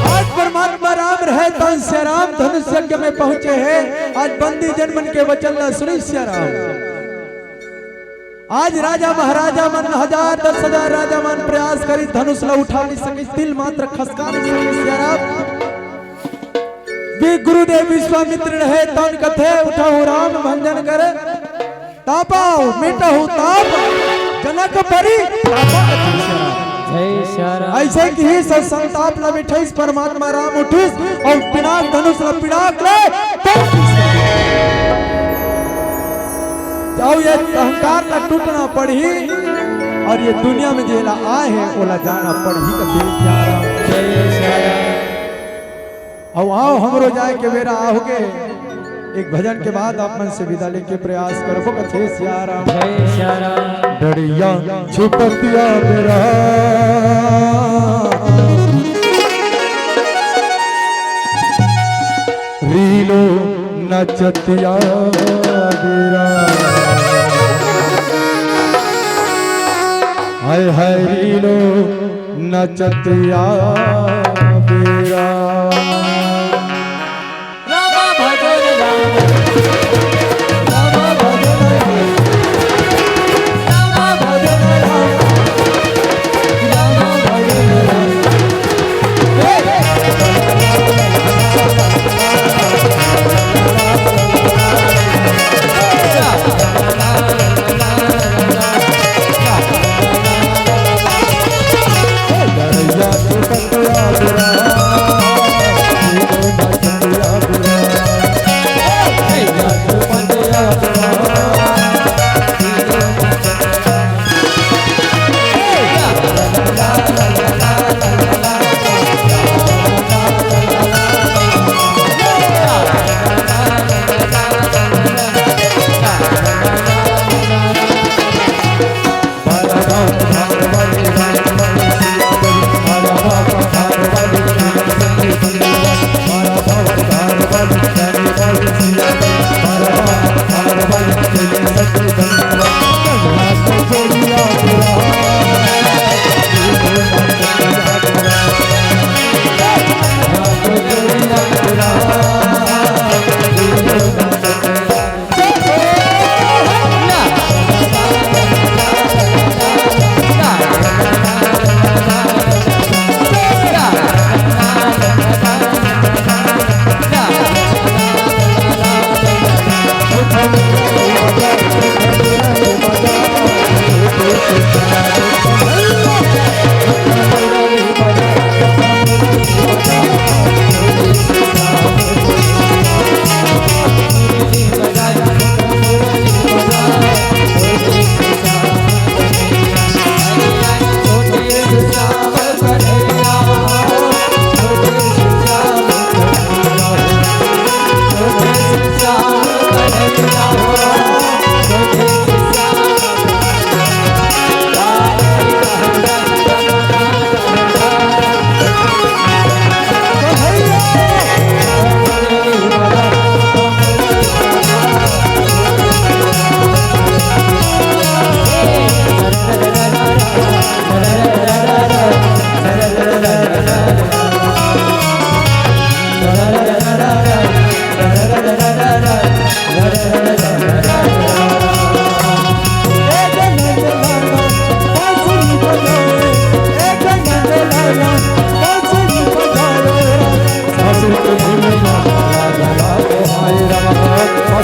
आज परमात्मा राम रहे तन से राम धनुष यज्ञ में पहुंचे हैं। आज बंदी जन मन के वचन ला सुनी सिया राम। आज राजा महाराजा मन हजार दस हजार राजा मन प्रयास करी, धनुष ला उठा नहीं सके, तिल मात्र खसका नहीं सके सिया राम। वे गुरुदेव विश्वामित्र रहे तन कथे उठहु राम भंजन कर, तापहु मिटहु ताप जनक परी। जय सिया राम। ऐसे कि ही सब संताप ला मिठाइस परमात्मा राम उठिस अउ पिनाक धनुष ला पिनाक ले तोड़ दिस। अउ ये अहंकार ला टूटना पड़ही अउ ये दुनिया में जेला आए हे ओला जाना पड़ही। कथे सिया राम। जय सिया राम। अउ आओ, हमरो जाए के बेरा आ होगे। एक भजन के बाद आप मन से विदा लेके प्रयास करबो। कथे सिया राम। जय सिया राम। डड़िया छुपतिया बेरा, रीलो नचतिया बेरा, हाय हाय रीलो नचतिया बेरा। रामा भजन राम, रामा भजन राम, रामा भजन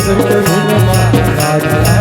सिंह के धुन मा राजा